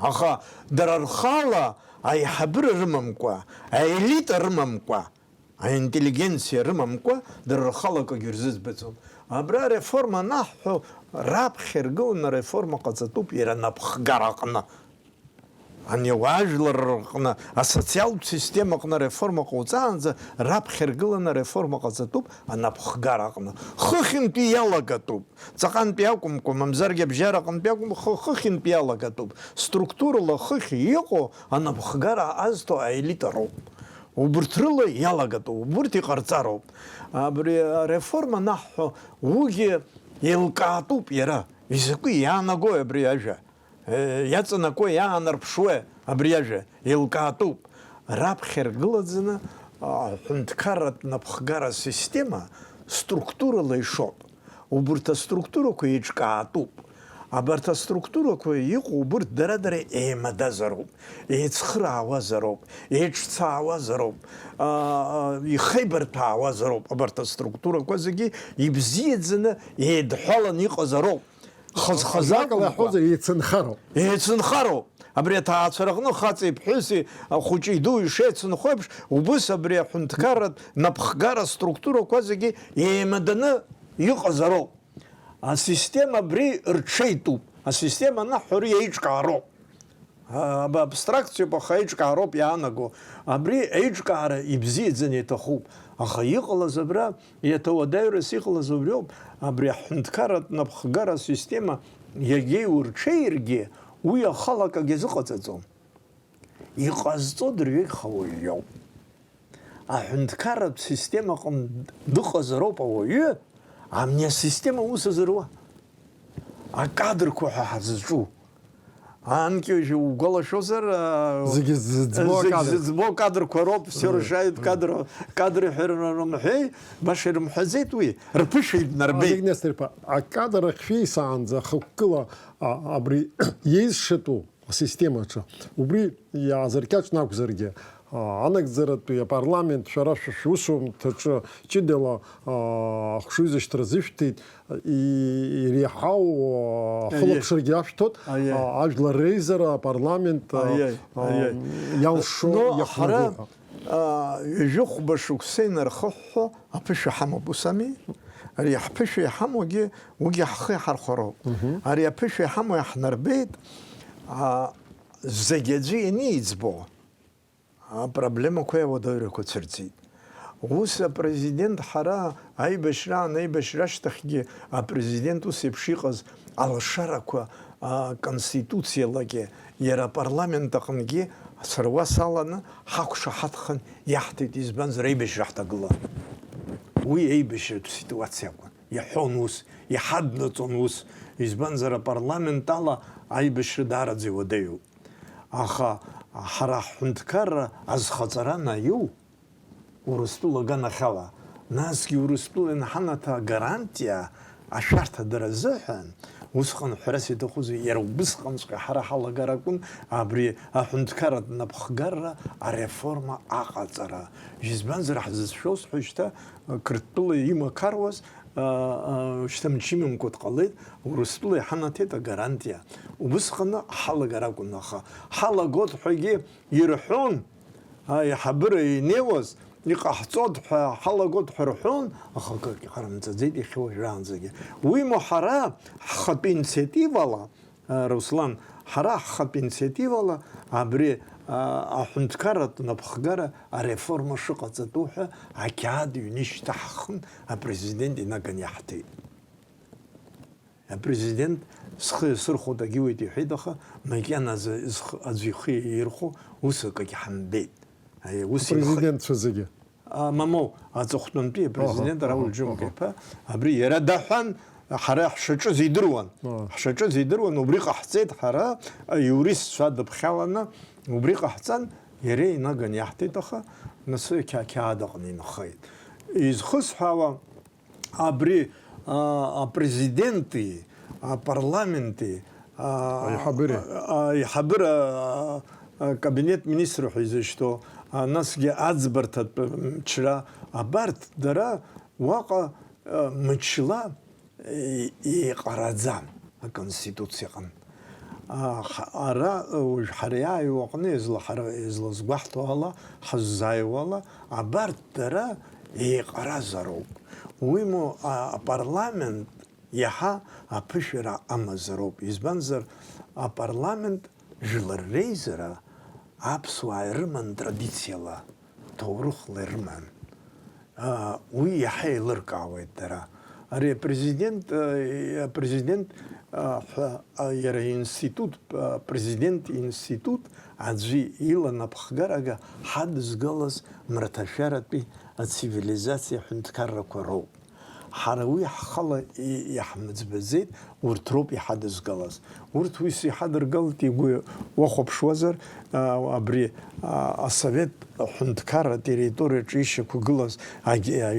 Аха дара рхала аиҳабыра рымамкәа, аелита рымамкәа, аинтеллигенциа рымамкәа, дара рхала акгьы рзыӡбаӡом. Абра ареформа анаҳҳәо, раԥхьа иргыланы ареформа ҟаҵатәуп иара анапхгара аҟны. Ани ауаажәлар рҟны асоциалтә система аҟны ареформа ҟауҵаанӡа раԥхьа иргыланы ареформа ҟаҵатәуп анапхгара аҟны. Хыхьынтәи иалагатәуп. Ҵаҟантәи акәымкәа, мамзаргьы абжьараҟынтәи акәым, хы-, хыхьынтәи иалагатәуп. Структурала хыхь иҟоу анапхгара азҭо аелита роуп. Убырҭ рыла иалагатәуп, убырҭ иҟарҵароуп. Абри ареформа анаҳҳәо, уигьы еилкаатәуп иара. Изакәи иаанагои абри ажәа? Э, иаҵанакуеи, иаанарԥшуеи абри ажәа? Еилкаатәуп. Раԥхьа иргылаӡаны, а, аҳәынҭқарратә напхгара асистема структурала ишоуп. Убырҭ аструктурақәа еиҿкаатәуп. Абарҭ аструктурақәа иҟоу убырҭ дара-дара еимадазароуп, еицхыраауазароуп, еиҿцаауазароуп, а, а, ихеибарҭәаауазароуп. Абарҭ аструктурақәа зегьы ибзиаӡаны еидҳәаланы иҟазароуп. Хаз-, хазы Ажәакала акәымкәа. Иаҳҳәозар, еицынхароуп. Еицынхароуп. Абри аҭаацәараҟны хаҵеи ԥҳәыси, ахәыҷи идуи ишеицынхо еиԥш, убыс абри аҳәынҭқарратә напхгара структурақәа зегьы еимаданы иҟазароуп. Асистема абри рҽеитәуп. Асистема анаҳҳәо ари еиҿкаароуп. Аба абстракциоуп, аха еиҿкаароуп иаанаго. Абри еиҿкаара ибзиаӡаны иаҭахуп. Аха иҟалаз абра, иаҭауадаҩрас иҟалаз убриоуп, абри аҳәынҭқарратә напхгара асистема иагьеиурҽеиргьы, уи ахала акагьы азыҟаҵаӡом. Иҟазҵо дырҩегьых ауаҩ иоуп. Аҳәынҭқарратә системаҟны дыҟазароуп ауаҩы, амни асистема аус азыруа. Акадрқәа ҳәа ҳазҿу. Анкьа уажәы угәалашәозар, а, зегьы зыӡбо зегьы акадр. Зыӡбо акадрқәа роуп, все Мм. Решают кадр, кадр ҳәа рымҳәеи, баша ирымҳәаӡеит уи, рԥышәа ибнарбеит. Олег Нестерович, акадр ахьшәеисаанӡа хықәкыла, а, абри иеизшатәу асистема аҿы. Убри иаазыркьаҿны акәзаргьы, а, анагӡаратәи апарламент шәара шәа шәусумҭаҿы ҷыдала, а, ахшыҩзышьҭра азышәҭеит, и-, иреиҳау, а, Аиеи. Ахылаԥшрагьы ашәҭоит, Аиеи. А, ажәлар реизара апарламент, а, Аиеи, а, аиеи. Иалшо Но иахәнагоуп ҳара, ҳәа. А, ҩажәихәба шықәса инархыҳәҳәо аԥышәа ҳамоуп, ус ами? Ари ҳԥышәа иҳамоугьы, уигьы ҳхы иҳархәароуп. Мгм. Ари аԥышәа иҳамоу иаҳнарбеит, а, зегь аӡәы ианиӡбо, апроблемақәеи ауадаҩрақәа цәырҵит. Ус апрезидент ҳара аибашьраан, аибашьра ашьҭахьгьы апрезидент ус еиԥш иҟаз алшарақәа, а, Конституциалагьы, иара апарламент аҟынгьы сара уа саланы ҳақәшаҳаҭхан иаҳҭеит, избанзар, аибашьра ҳҭагылан. Уи аибашьратә ситуациа акәын. Иаҳәон ус, иҳаднаҵон ус, избанзар, апарламент ала аибашьра даараӡа иуадаҩуп. Аха ҳара ҳҳәынҭқарра азхаҵара анаиу, Урыстәыла аганахьала, насгьы Урыстәыла ианҳанаҭа агарантиа ашәарҭадара азыҳәан, усҟан ҳәарас иаҭахузеи, иара убысҟанҵәҟьа ҳара ҳалагар акәын абри аҳәынҭқарратә напхгарра ареформа аҟаҵара. Избанзар, ҳзыцәшәо, сҳәоит, шьҭа Қырҭтәыла имақаруаз, а, а, шьҭа мчы имамкәа дҟалеит, Урыстәыла иҳанаҭеит агарантиа. Убысҟаны ҳалагар акәын, аха ҳалагот ҳәагьы ирҳәон, аиҳабыра инеиуаз, иҟаҳҵот ҳәа ҳалагот ҳәа рҳәон, аха акгьы ҟарымҵаӡеит иахьа уажәраанӡагьы. Уимоу ҳара ҳхатәы инициативала, Руслан, ҳара ҳхатә инициативала абри, а, аҳәынҭқарратә напхгара ареформа шыҟаҵатәу ҳәа ақьаад ҩны ишьҭаҳхын, апрезидент инаган иаҳҭеит. Апрезидент схы иасырхәоит, агьуеит иҳәеит, аха макьаназы зхы, аӡәы ихы иаирхәо ус акагь ҳамбеит. Аиеи, ус инхеит. Апрезидентцәа зегьы. А, мамоу, аҵыхәтәантәи апрезидент Аҳа, Рауль аҳа, Џьумка аҳа. Иԥа, абри иара даҳәан, ҳара ҳшаҿыз идыруан. Аа. Ҳшаҿыз идыруан, убри ҟаҳҵеит ҳара, аиуристцәа адыԥхьаланы, убри ҟаҳҵан, иара инаган иаҳҭеит, аха нас уи ақьа-, ақьаад аҟны инхеит. Изхысҳәаауа, абри, а, апрезиденти, апарламенти, а, Аиҳабыреи. А, аиҳабыра, а, а, кабинет министр ҳәа изышьҭоу, а, насгьы аӡбарҭатә мчра, абарҭ дара уаҟа, а, мчла, е-, еиҟараӡам аконституциа аҟны. А, ҳа-, ара, уажә ҳара иааиуа аҟны изла-, ҳара излазгәаҳҭо ала, ҳаззааиуа ала, абарҭ дара еиҟаразароуп. Уимоу, а, апарламент иаҳа аԥышәара амазароуп. Избанзар, апарламент Жәлар реизара аԥсуаа ирыман традициала, ҭоурыхла ирыман. Уи иаҳа еилыркаауеит дара. Ари апрезидент, апрезидент ҳәа иара институт, апрезидент институт аӡәы иланапхгарага ҳадызгалаз мраҭашәаратәи ацивилизациа ҳәынҭқаррақәа роуп. Ҳара уи ҳхала иаҳмыӡбаӡеит, урҭ роуп иҳадызгалаз. Урҭ ус иҳадыргалт игәы уахәаԥшуазар, абри асовет ҳәынҭқарра атерриториаҿы ишьақәгылаз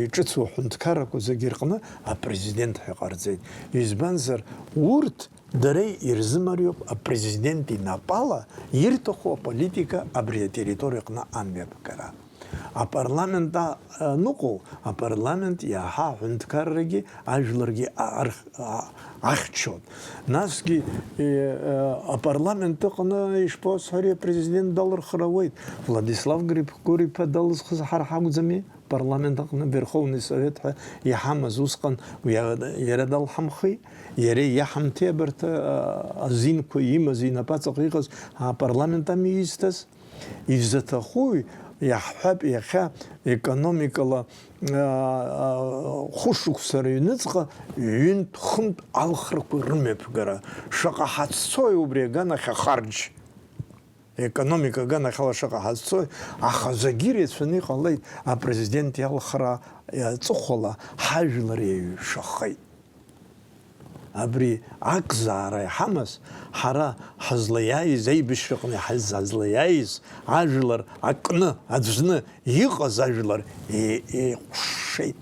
иҿыцу аҳәынҭқаррақәа зегьы рҟны апрезидент ҳәа иҟарҵеит. Избанзар, урҭ дара ирзымариоуп апрезидент инапала ирҭаху аполитика абри атерриториаҟны амҩаԥгара. Апарламент аныҟоу, апарламент иаҳа аҳәынҭқаррагьы ажәларгьы ахьчоит. Насгьы апарламент аҟны ишԥоуасҳәари, апрезидент далырхыр ауеит. Владислав Григор-иԥа далызхыз ҳара ҳакәӡами? Апарламент аҟны Верховный Совет ҳәа иҳамаз усҟан иара далҳамхи, иара иаҳамҭеи абарҭ азинқәа имаз, инапаҵаҟа иҟаз апарламент ами изҭаз? Изаҭахуи, иаҳҳәап, иахьа економикала хәышықәса рыҩныҵҟа ҩынтә-хынтә алхрақәа рымҩаԥгара шаҟа ҳаццои убри аганахь ахарџь? Економика аганахьала шаҟа ҳазцои, аха зегьы иреицәаны иҟалеит апрезидент иалхра аҵыхәала ҳажәлар еиҩшахеит. Абри акзаара иҳамаз, ҳара ҳазлаиааиз, аибашьраҟны ҳазлаиааиз, ажәлар акны, аӡәны иҟаз ажәлар еиҟәшеит.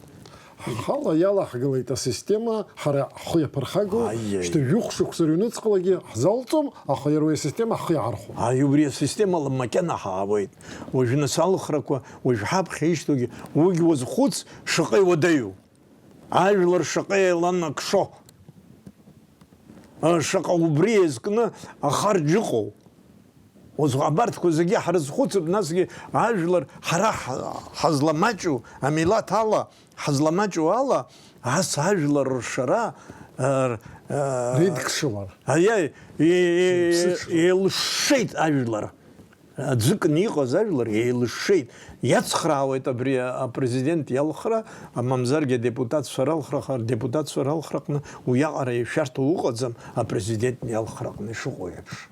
Ҳхала иалаҳгылеит асистема, ҳара ҳхы иаԥырхагоу, шьҭа жәохә шықәса рыҩныҵҟалагьы ҳзалҵом, аха иара уи асистема ҳхы иаҳархәон. Аи, убри асистемала макьана ҳаауеит. Уажә нас алхрақәа, уажә ҳаԥхьа ишьҭоугьы, уигь уазхәыц, шаҟа иуадаҩу. Ажәлар шаҟа еиланакшо. Шаҟа убри еизкны ахарџь ыҟоу. Ус абарҭқәа зегьы ҳрызхәыцып, насгьы ажәлар ҳара ҳазламаҷу, амилаҭ ала ҳазламаҷу ала, ас ажәлар ршара, р-, р-, Реидкшылар. Аиеи, е-, е-, Иԥсыҽлар. Еилышшеит ажәлар. Аӡәыкны иҟаз ажәлар еилышшеит. Иацхраауеит абри апрезидент иалхра, мамзаргьы адепутатцәа ралхра, адепутатцәа ралхраҟны уиаҟара ишәарҭоу ыҟаӡам, апрезидент иалхраҟны ишыҟоу еиԥш.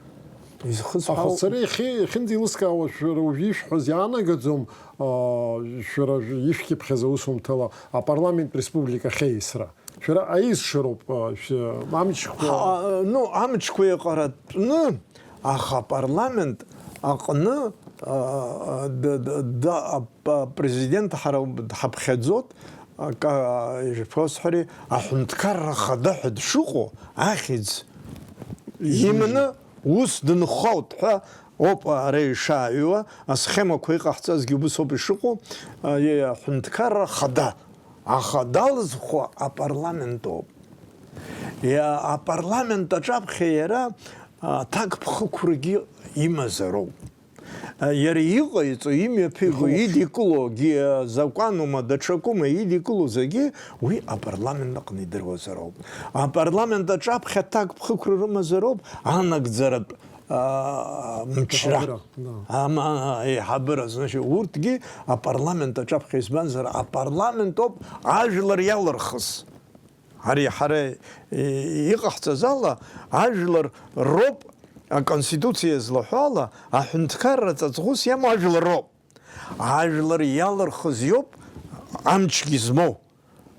Изхысҳәаау- Аха сара иахьа-, иахьынӡеилыскаауа шәара уажә ишәҳәаз иаанагаӡом, аа, шәара ишәкьыԥхьаз аусумҭала апарламент республика ахьеисра. Шәара аизшароуп, аа, шәы-, амчқәа. Ҳа-, ну, амчқәа еиҟаратәны, аха апарламент аҟны, аа, д-, д-, д-, ап-, апрезидент ҳара дҳаԥхьаӡот, ака-, ишԥасҳәари, аҳәынҭқарра хада ҳәа дшыҟоу ахьӡ иманы ус дынхоит ҳәа ауп ара ишааҩуа, асхемақәа иҟаҳҵазгьы убыс ауп ишыҟоу, а, е-, аҳәынҭқарра хада. Аха далызхуа апарламент ауп. Иа-, апарламент аҿаԥхьа иара, а, аҭакԥхықәрагьы имазароуп. А, иара иҟаиҵо, имҩаԥиго, Ихәылԥш. Идикылогьы, а, закәанума, даҽакума идикыло зегьы уи апарламент аҟны идыруазароуп. Апарламент аҿаԥхьа аҭакԥхықәра рымазароуп анагӡаратә, а, мчра. Аиҳабыра, да. Ама-, аиҳабыра, значит, урҭгьы апарламент аҿаԥхьа, избанзар, апарламент ауп ажәлар иалырхыз. Ари ҳара, и-, иҟаҳҵаз ала, ажәлар роуп, аконституциа злаҳәо ала, аҳәынҭқарра ҵаҵӷәыс иамоу ажәлар роуп. Ажәлар иалырхыз иоуп амчгьы змоу.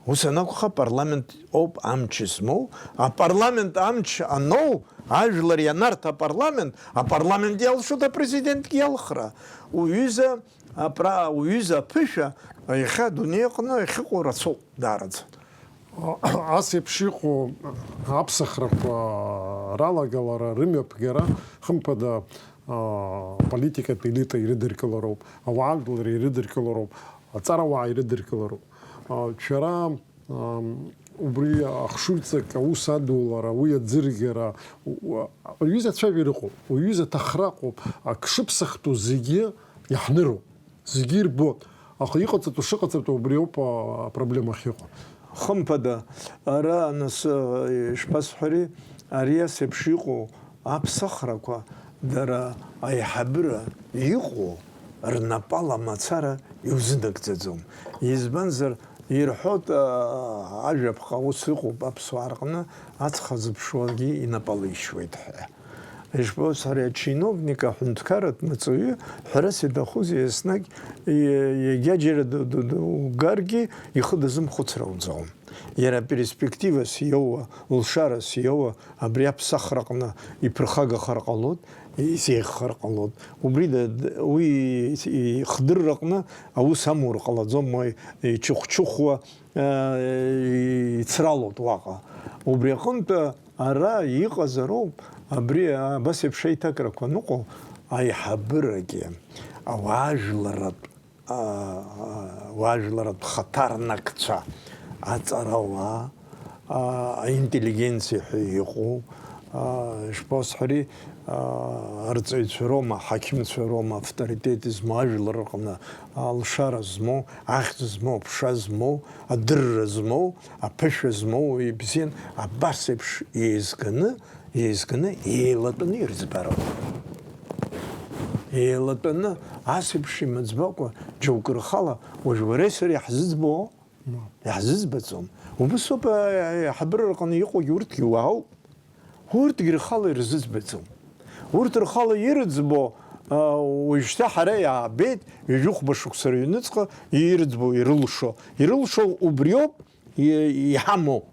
Ус анакәха, апарламент ауп амч змоу. Апарламент амч аноу, ажәлар ианарҭ апарламент, апарламент иалшоит апрезидентгьы иалхра. Уҩыза апра-, уҩыза аԥышәа иахьа адунеи аҟны иахьыҟоу рацәоуп даараӡа. Ас еиԥш иҟоу аԥсахрақәа ралагалара, рымҩаԥгара, хымԥада, а, политикатә елита ирыдыркылароуп, ауаажәлар ирыдыркылароуп, аҵарауаа ирыдыркылароуп. А, шәара, ам, убри ахшыҩҵак аус адулара, уи аӡыргара, у-, уаҩыза ацәажәара ыҟоуп, уаҩыза аҭахра ыҟоуп, ак шыԥсахтәу зегьы иаҳныруп. Зегьы ирбоит. Аха иҟаҵатәу шыҟаҵатәу убри ауп, а, апроблема ахьыҟоу. Хымԥада, ара нас, а, ишԥасҳәари, ари ас еиԥш иҟоу аԥсахрақәа, дара аиҳабыра иҟоу рнапала мацара иузынагӡаӡом. Избанзар, ирҳәоит, а, ажәаԥҟа ус ыҟоуп аԥсуаа рҟны, ацха зыԥшуагьы инапала ишьуеит ҳәа. Ишбо сара, ачиновник, аҳәынҭқарратә маҵуҩы, ҳәарас иаҭахузеи, еснагь, е-, егьаџьара ду-, ду-, дугаргьы ихы дазымхәыцрауӡом. Иара аперспективас иоуа, лшарас иоуа, абри аԥсахраҟны иԥырхагахар ҟалоит, изеиӷьхар ҟалоит. Убри да-, д-, уи ихдырраҟны аус амур ҟалаӡом, уи ичыхәчыхәуа, э, ицралоит уаҟа. Убри аҟынтә ара иҟазароуп, абри абас еиԥш аиҭакрақәа аныҟоу, аиҳабырагьы, ауаажәларратә, а, а, ауаажәларратә хаҭарнакцәа, аҵарауаа, а, аинтеллигенциа ҳәа иҟоу, а, ишԥасҳәари, а, арҵаҩцәа роума, аҳақьымцәа роума авторитет змоу, ажәлар рҟны алшара змоу, ахьӡ змоу, аԥша змоу, адырра змоу, аԥышәа змоу ибзиан, абас еиԥш еизганы, еизганы, еилатәаны ирыӡбароуп. Еилатәаны, ас еиԥш имыӡбакәа, џьоукы рхала, уажә уареи сареи иаҳзыӡбо, иаҳзыӡбаӡом. Убыс ауп, а, аиҳабыра рҟны иҟоугьы урҭгьы уаауп. Урҭгьы рхала ирзыӡбаӡом. Урҭ рхала ирыӡбо, а, уажәшьҭа ҳара иаабеит, ҩажәихәба шықәса рыҩныҵҟа ирыӡбо, ирылшо. Ирылшо убриоуп, и-, иҳамоу.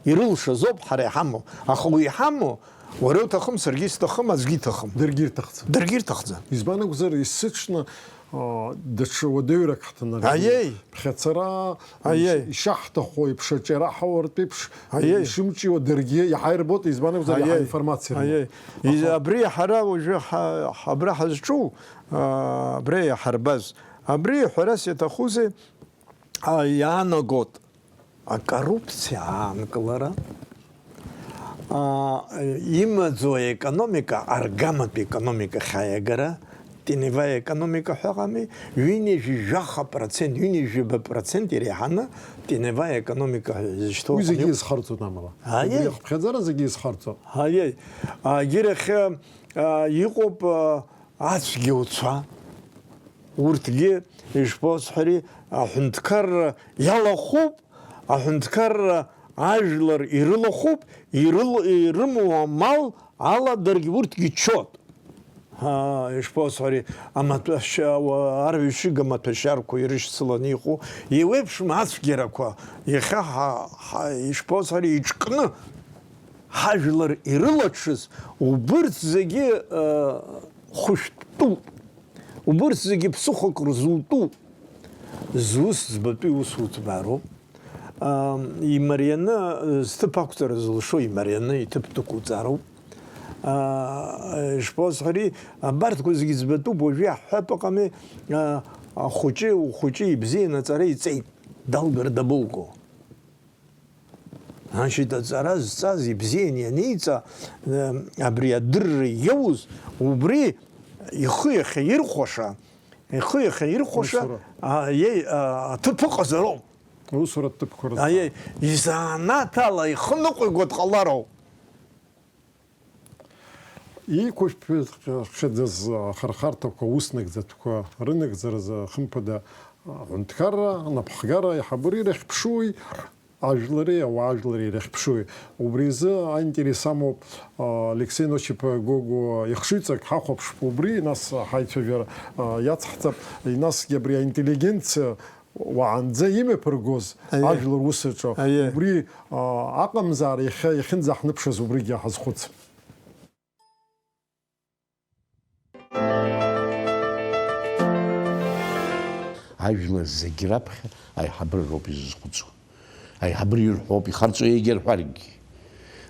Ирылшазоуп ҳара иҳамоу. Аха уи иҳамоу, уара уҭахым, саргьы исҭахым, аӡәгьы иҭахым. Даргьы ирҭахӡам. Даргьы ирҭахӡам. Избан акәзар, есыҽны, а, даҽа уадаҩрак ҳҭанаргылоит. Аиеи. Ԥхьацара, аиеи, иш-, ишаҳҭаху еиԥш, аҿиара ҳауартә еиԥш, аиеи, ишымҿиуа даргьы иаҳа ирбоит, избан акәзар, иаҳа, аиеи, информациа рымоуп. Аиеи. Из-, аха абри ҳара уажәы ҳа-, ҳа-, абра ҳазҿу, а, абра иаҳарбаз, абри ҳәарас иаҭахузеи, а, иаанагот. Акоррупциа аанкылара, а, имаӡоу аекономика, аргаматә економикахь аиагара, теневая економика ҳәа ыҟами, ҩынҩажәи жәаха процент, ҩынҩажәи ҩба процент иреиҳаны теневая економика ҳәа изышьҭоу. Уи зегьы ыҟами. Изхарҵоит, амала. Аиеи. Убри ахыԥхьаӡара зегьы изхарҵоит. Аиеи. Агьырахь, а, иҟоуп, а, ацәгьауцәа. Урҭгьы, ишԥасҳәари, аҳәынҭқарра иалахәуп, аҳәынҭқарра ажәлар ирылахәуп, ирыл-, ирымоу амал ала даргьы урҭгьы ччоит. Аа, ишԥасҳәари, амаҭәашьа-, уа-, арҩашьыга маҭәашьарқәа ирышьцыланы иҟоу, еиуеиԥшым ацәгьарақәа, иахьа ҳа-, ҳа-, ишԥасҳәари, иҿкны ҳажәлар ирылаҽыз, убырҭ зегьы, э, хәышәтәтәуп. Убырҭ зегьы ԥсыхәак рзутәуп. Зус ӡбатәи усуцәа роуп. Ам, имарианы, э, зҭыԥ ақәҵара зылшо имарианы иҭыԥ дықәуҵароуп. А, ишԥасҳәари, абарҭқәа зегьы ӡбатәуп, уажәы иаҳҳәап, ыҟами, а, ахәыҷы, ухәыҷы ибзианы аҵара иҵеит, далгар дабоуго? Значит, аҵара зҵаз ибзиан ианиҵа, э, абри адырра иоуз, убри ихы иахьаирхәаша, ихы иахьаирхәаша, усура, а, иеи, а, аҭыԥ ыҟазароуп. Усура ҭыԥқәа рызҵаа. Аиеи, изанааҭала ихы ныҟәиго дҟалароуп. Иқәышәԥхьаӡаз ахырхарҭақәа, аус нагӡатәқәа рынагӡаразы, хымԥада, аҳәынҭқарра, анапхгара аиҳабыра ирахьԥшуи, ажәлари ауаажәлари ирахьԥшуи? Убри азы аинтерес амоуп, а, Алексей Ночиԥа Гогәуа ихшыҩҵак ҳахәаԥшп убри, нас ҳаицәажәара, а, иацҳҵап, насгьы абри аинтеллигенциа уаанӡа имҩаԥыргоз, аиеи, ажәлар усаҿы, аиеи, убри, а, аҟамзаара иахьа иахьынӡаҳныԥшыз убригьы ҳазхәыц. Ажәлар зегь раԥхьа аиҳабыра роуп изызхәыцуа. Аиҳабыра ирҳәоуп, ихарҵо егьа рҳәаргьы.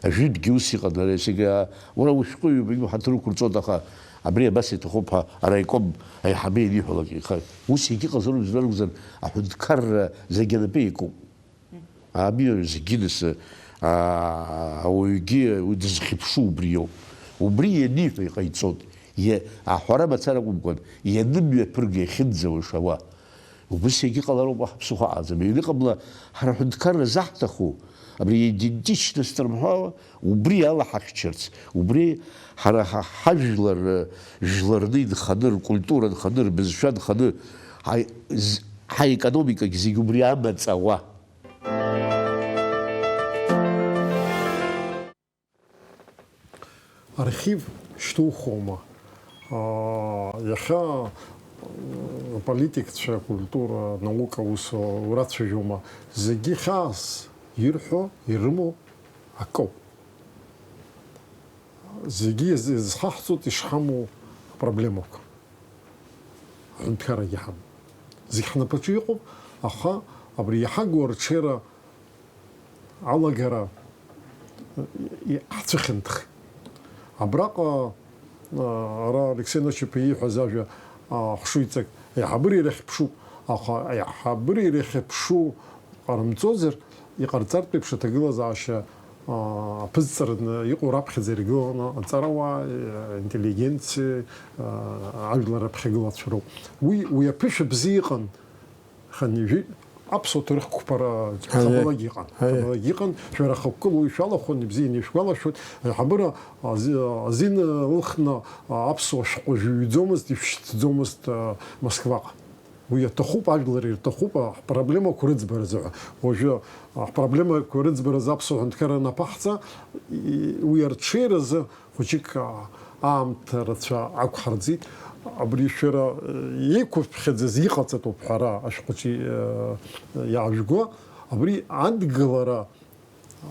Ажәытәгьы ус иҟан, ара егьа, уара ушәҟәыҩҩы убригьы уҳаҭыр уқәырҵоит, аха абри абас иаҭахуп ҳәа араиком аиҳабы ианиҳәалак, иха-, ус егьыҟазароуп, жәлар ракәзар, аҳәынҭқарра зегь анапы иакуп. Абиа зегьы нас, аа, ауаҩгьы уи дызхьыԥшу убри иоуп. Убри ианиҳәа иҟаиҵоит. Иа-, аҳәара мацара акәымкәан, ианымҩаԥырга иахьынӡауашауа. Убыс иагьыҟалароуп, уаҳа ԥсыхәа аҟаӡам. Ианыҟамла, ҳара ҳҳәынҭқарра заҳҭаху, Абри идентичность рымҳәо, убри ала ҳахьчарц, убри ҳара ҳа-, ҳажәлар, э, жәларны инханы, ркультура нханы, рбызшәа нханы, ҳаи-, з-, ҳаекономикагь зегь убри амаҵ ауа. Архив шьҭухуама? Аа, иахьа, м, аполитикцәа, акультура, анаука аус урацәажәома? Зегьы хьаас ирҳәо, ирымоу акоуп. Зегьы иаз-, иазхаҳҵоит ишҳамоу апроблемақәа. Аҳәынҭқаррагьы ҳамоуп. Зегь ҳнапаҿы иҟоуп, аха абри иҳагу арҽеира алагара, и-, ҳцәыхьанҭх. Абраҟа, а, ара Алексей Ночиԥа ииҳәаз ажәа, а, хшыҩҵак аиҳабыра ирахьыԥшуп, аха аиҳабыра ирахьыԥшу ҟарымҵозар, иҟарҵартә еиԥш аҭагылазаашьа, а, аԥызҵараны иҟоу раԥхьаӡа иргыланы аҵарауаа, а, интеллигенциа, а, ажәлар раԥхьагылацәа роуп. Уи, уи аԥышәа бзиа иҟан. Хынҩажәи аԥсуа ҭоурых қәԥара Аиеи. Ҵабалагь иҟан. Аиеи. Ҵабалагь иҟан, шәара хықәкыла уи шәалахәын, ибзианы ишәгәалашәоит. Аиҳабыра ази-, азин лыхны аԥсуа шәҟәы жәыҩӡомызт, ишәшьҭӡомызт, а, Москваҟа. Уи аҭахуп, ажәлар ирҭахуп, а, ҳпроблемақәа рыӡбара азыҳәа. Уажәы, а, ҳпроблемақәа рыӡбаразы аԥсуа ҳәынҭқарра анаԥаҳҵа, и-, уи арҽеиразы Хәыҷык, аа, аамҭа рацәа ақәҳарӡит. Абри шәара, э, еиқәыԥхьаӡаз иҟаҵатәуп ҳәара ашәҟәаҿы, э, иаажәго. Абри адгылара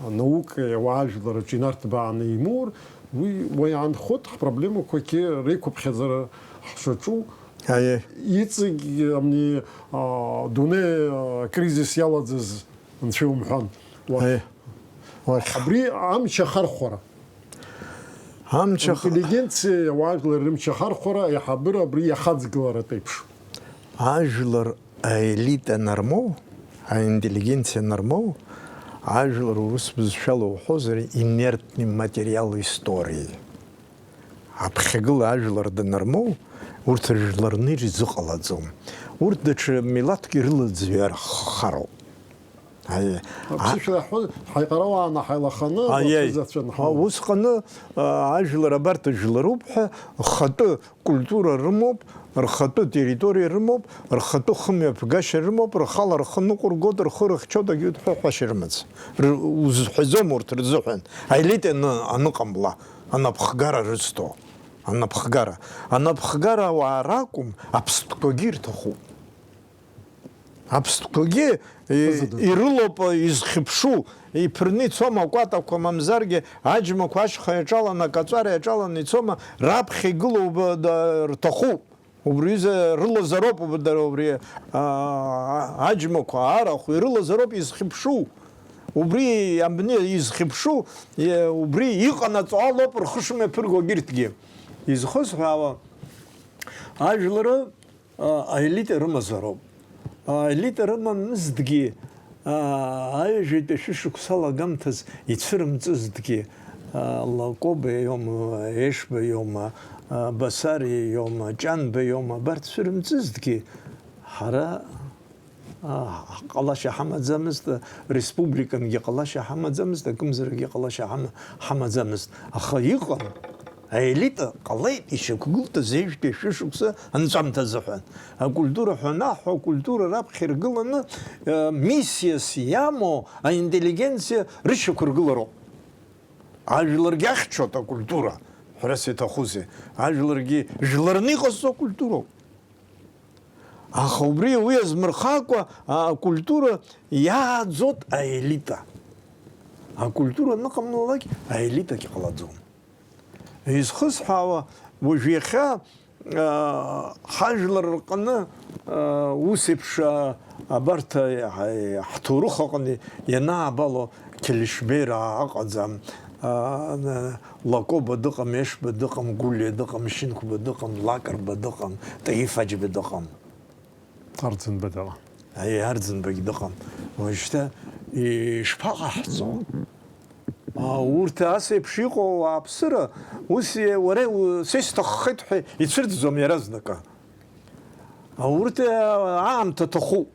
анаукеи ауаажәлараҿы инарҭбааны имоур, уи уа иаанхоит ҳпроблемақәагьы реиқәыԥхьаӡара ҳшаҿу. Аиеи. Иҵегь, ами, аа, дунеи, аа, кризис иалаӡаз Анцәа иумҳәан. Уахь. Уахь. Абри амч ахархәара. Амч аха- Интеллигенциа, ауаажәлар рымч ахархәара, аиҳабыра абри иахаҵгыларатә еиԥш. Ажәлар аелита нармоу, аинтеллигенциа нармоу, ажәлар урыс бызшәала уҳәозар, инертный материал истории. Аԥхьагыла ажәлар данырмоу, урҭ ржәларны ирзыҟалаӡом. Урҭ даҽа милаҭк ирылаӡҩар х-, хароуп. Аи, а- Аԥсышәала ҳҳәоит, ҳаиҟарауааны ҳаилаханы, Аиеи. Уаԥызацәа нҳамоуп. Усҟаны, а, ажәлар абарҭ жәларуп ҳәа, рхатәы культура рымоуп, рхатәы территориа рымоуп, рхатәы хымҩаԥгашьа рымоуп, рхала рхы ныҟәыргоит, рхы рыхьчоит, агьи удҳәа ҳәашьа рымаӡам. Р-, узҳәаӡом урҭ рзыҳәан, аелита аны-, аныҟамла, анапхгара рызҭо. Анапхгара. Анапхгара ауаа ракәым, аԥстәқәагьы ирҭахуп. Аԥстәқәагьы, э, Ҳазыдын. Ирылоуп, э, изхьыԥшу, иԥырны ицома акәатақәа, мамзаргьы аџьмақәа ашьха иаҿаланы, акаҵәара иаҿаланы ицома, раԥхьа игылоу ба-, да-, рҭахуп. Убри изы рылазароуп уб-, дара убри, а, а, аџьмақәа, арахә, ирылазароуп изхьыԥшу. Убри абни изхьыԥшу, е, убри иҟанаҵо алоуп рхы шымҩаԥырго егьырҭгьы. Изхысҳәаауа, ажәлары, а, аелита рымазароуп. Аелита рымамызҭгьы, а, аҩажәатәи шәышықәса алагамҭаз ицәырымҵызҭгьы, а, Лакоба иоума, Ешба иоума, а, Басариа иоума, Ҷанба иоума, абарҭ цәырымҵызҭгьы, ҳара, а, ҟалашьа ҳамаӡамызт, республикангьы ҟалашьа ҳамаӡамызт, акымзаракгьы ҟалашьа ҳама-, ҳамаӡамызт. Аха иҟан, аелита ҟалеит, ишьақәгылт азежәтәи шәышықәса анҵәамҭа азыҳәан. Акультура ҳәа анаҳҳәо, акультура раԥхьа иргыланы, э, миссиас иамоу аинтеллигенциа рышьақәыргылароуп. Ажәларгьы ахьчоит акультура, ҳәарас иаҭахузеи? Ажәларгьы жәларны иҟазҵо акультуроуп. Аха убри уи азмырхакәа, акультура иааӡоит аелита. Акультура аныҟамлалак, аелитагь ҟалаӡом. Изхысҳәаауа, уажә иахьа, аа, ҳажәлар рҟны, аа, ус еиԥш, аа, абарҭ, аа, ҳҭоурых аҟны ианаабало Қьелешбеира аҟаӡам, аа, Лакоба дыҟам, Ешба дыҟам, Гәлиа дыҟам, Шьынқәба дыҟам, Лакрба дыҟам, Таиф Аџьба дыҟам. Арӡынба дыҟам. Аиеи, Арӡынбагь дыҟам. Уажәшьҭа ишԥаҟаҳҵо? А, урҭ ас еиԥш иҟоу ауааԥсыра, ус е-, уара у-, са исҭаххеит ҳәа ицәырҵӡом иаразнакы. А, урҭ, а, аамҭа ҭахуп.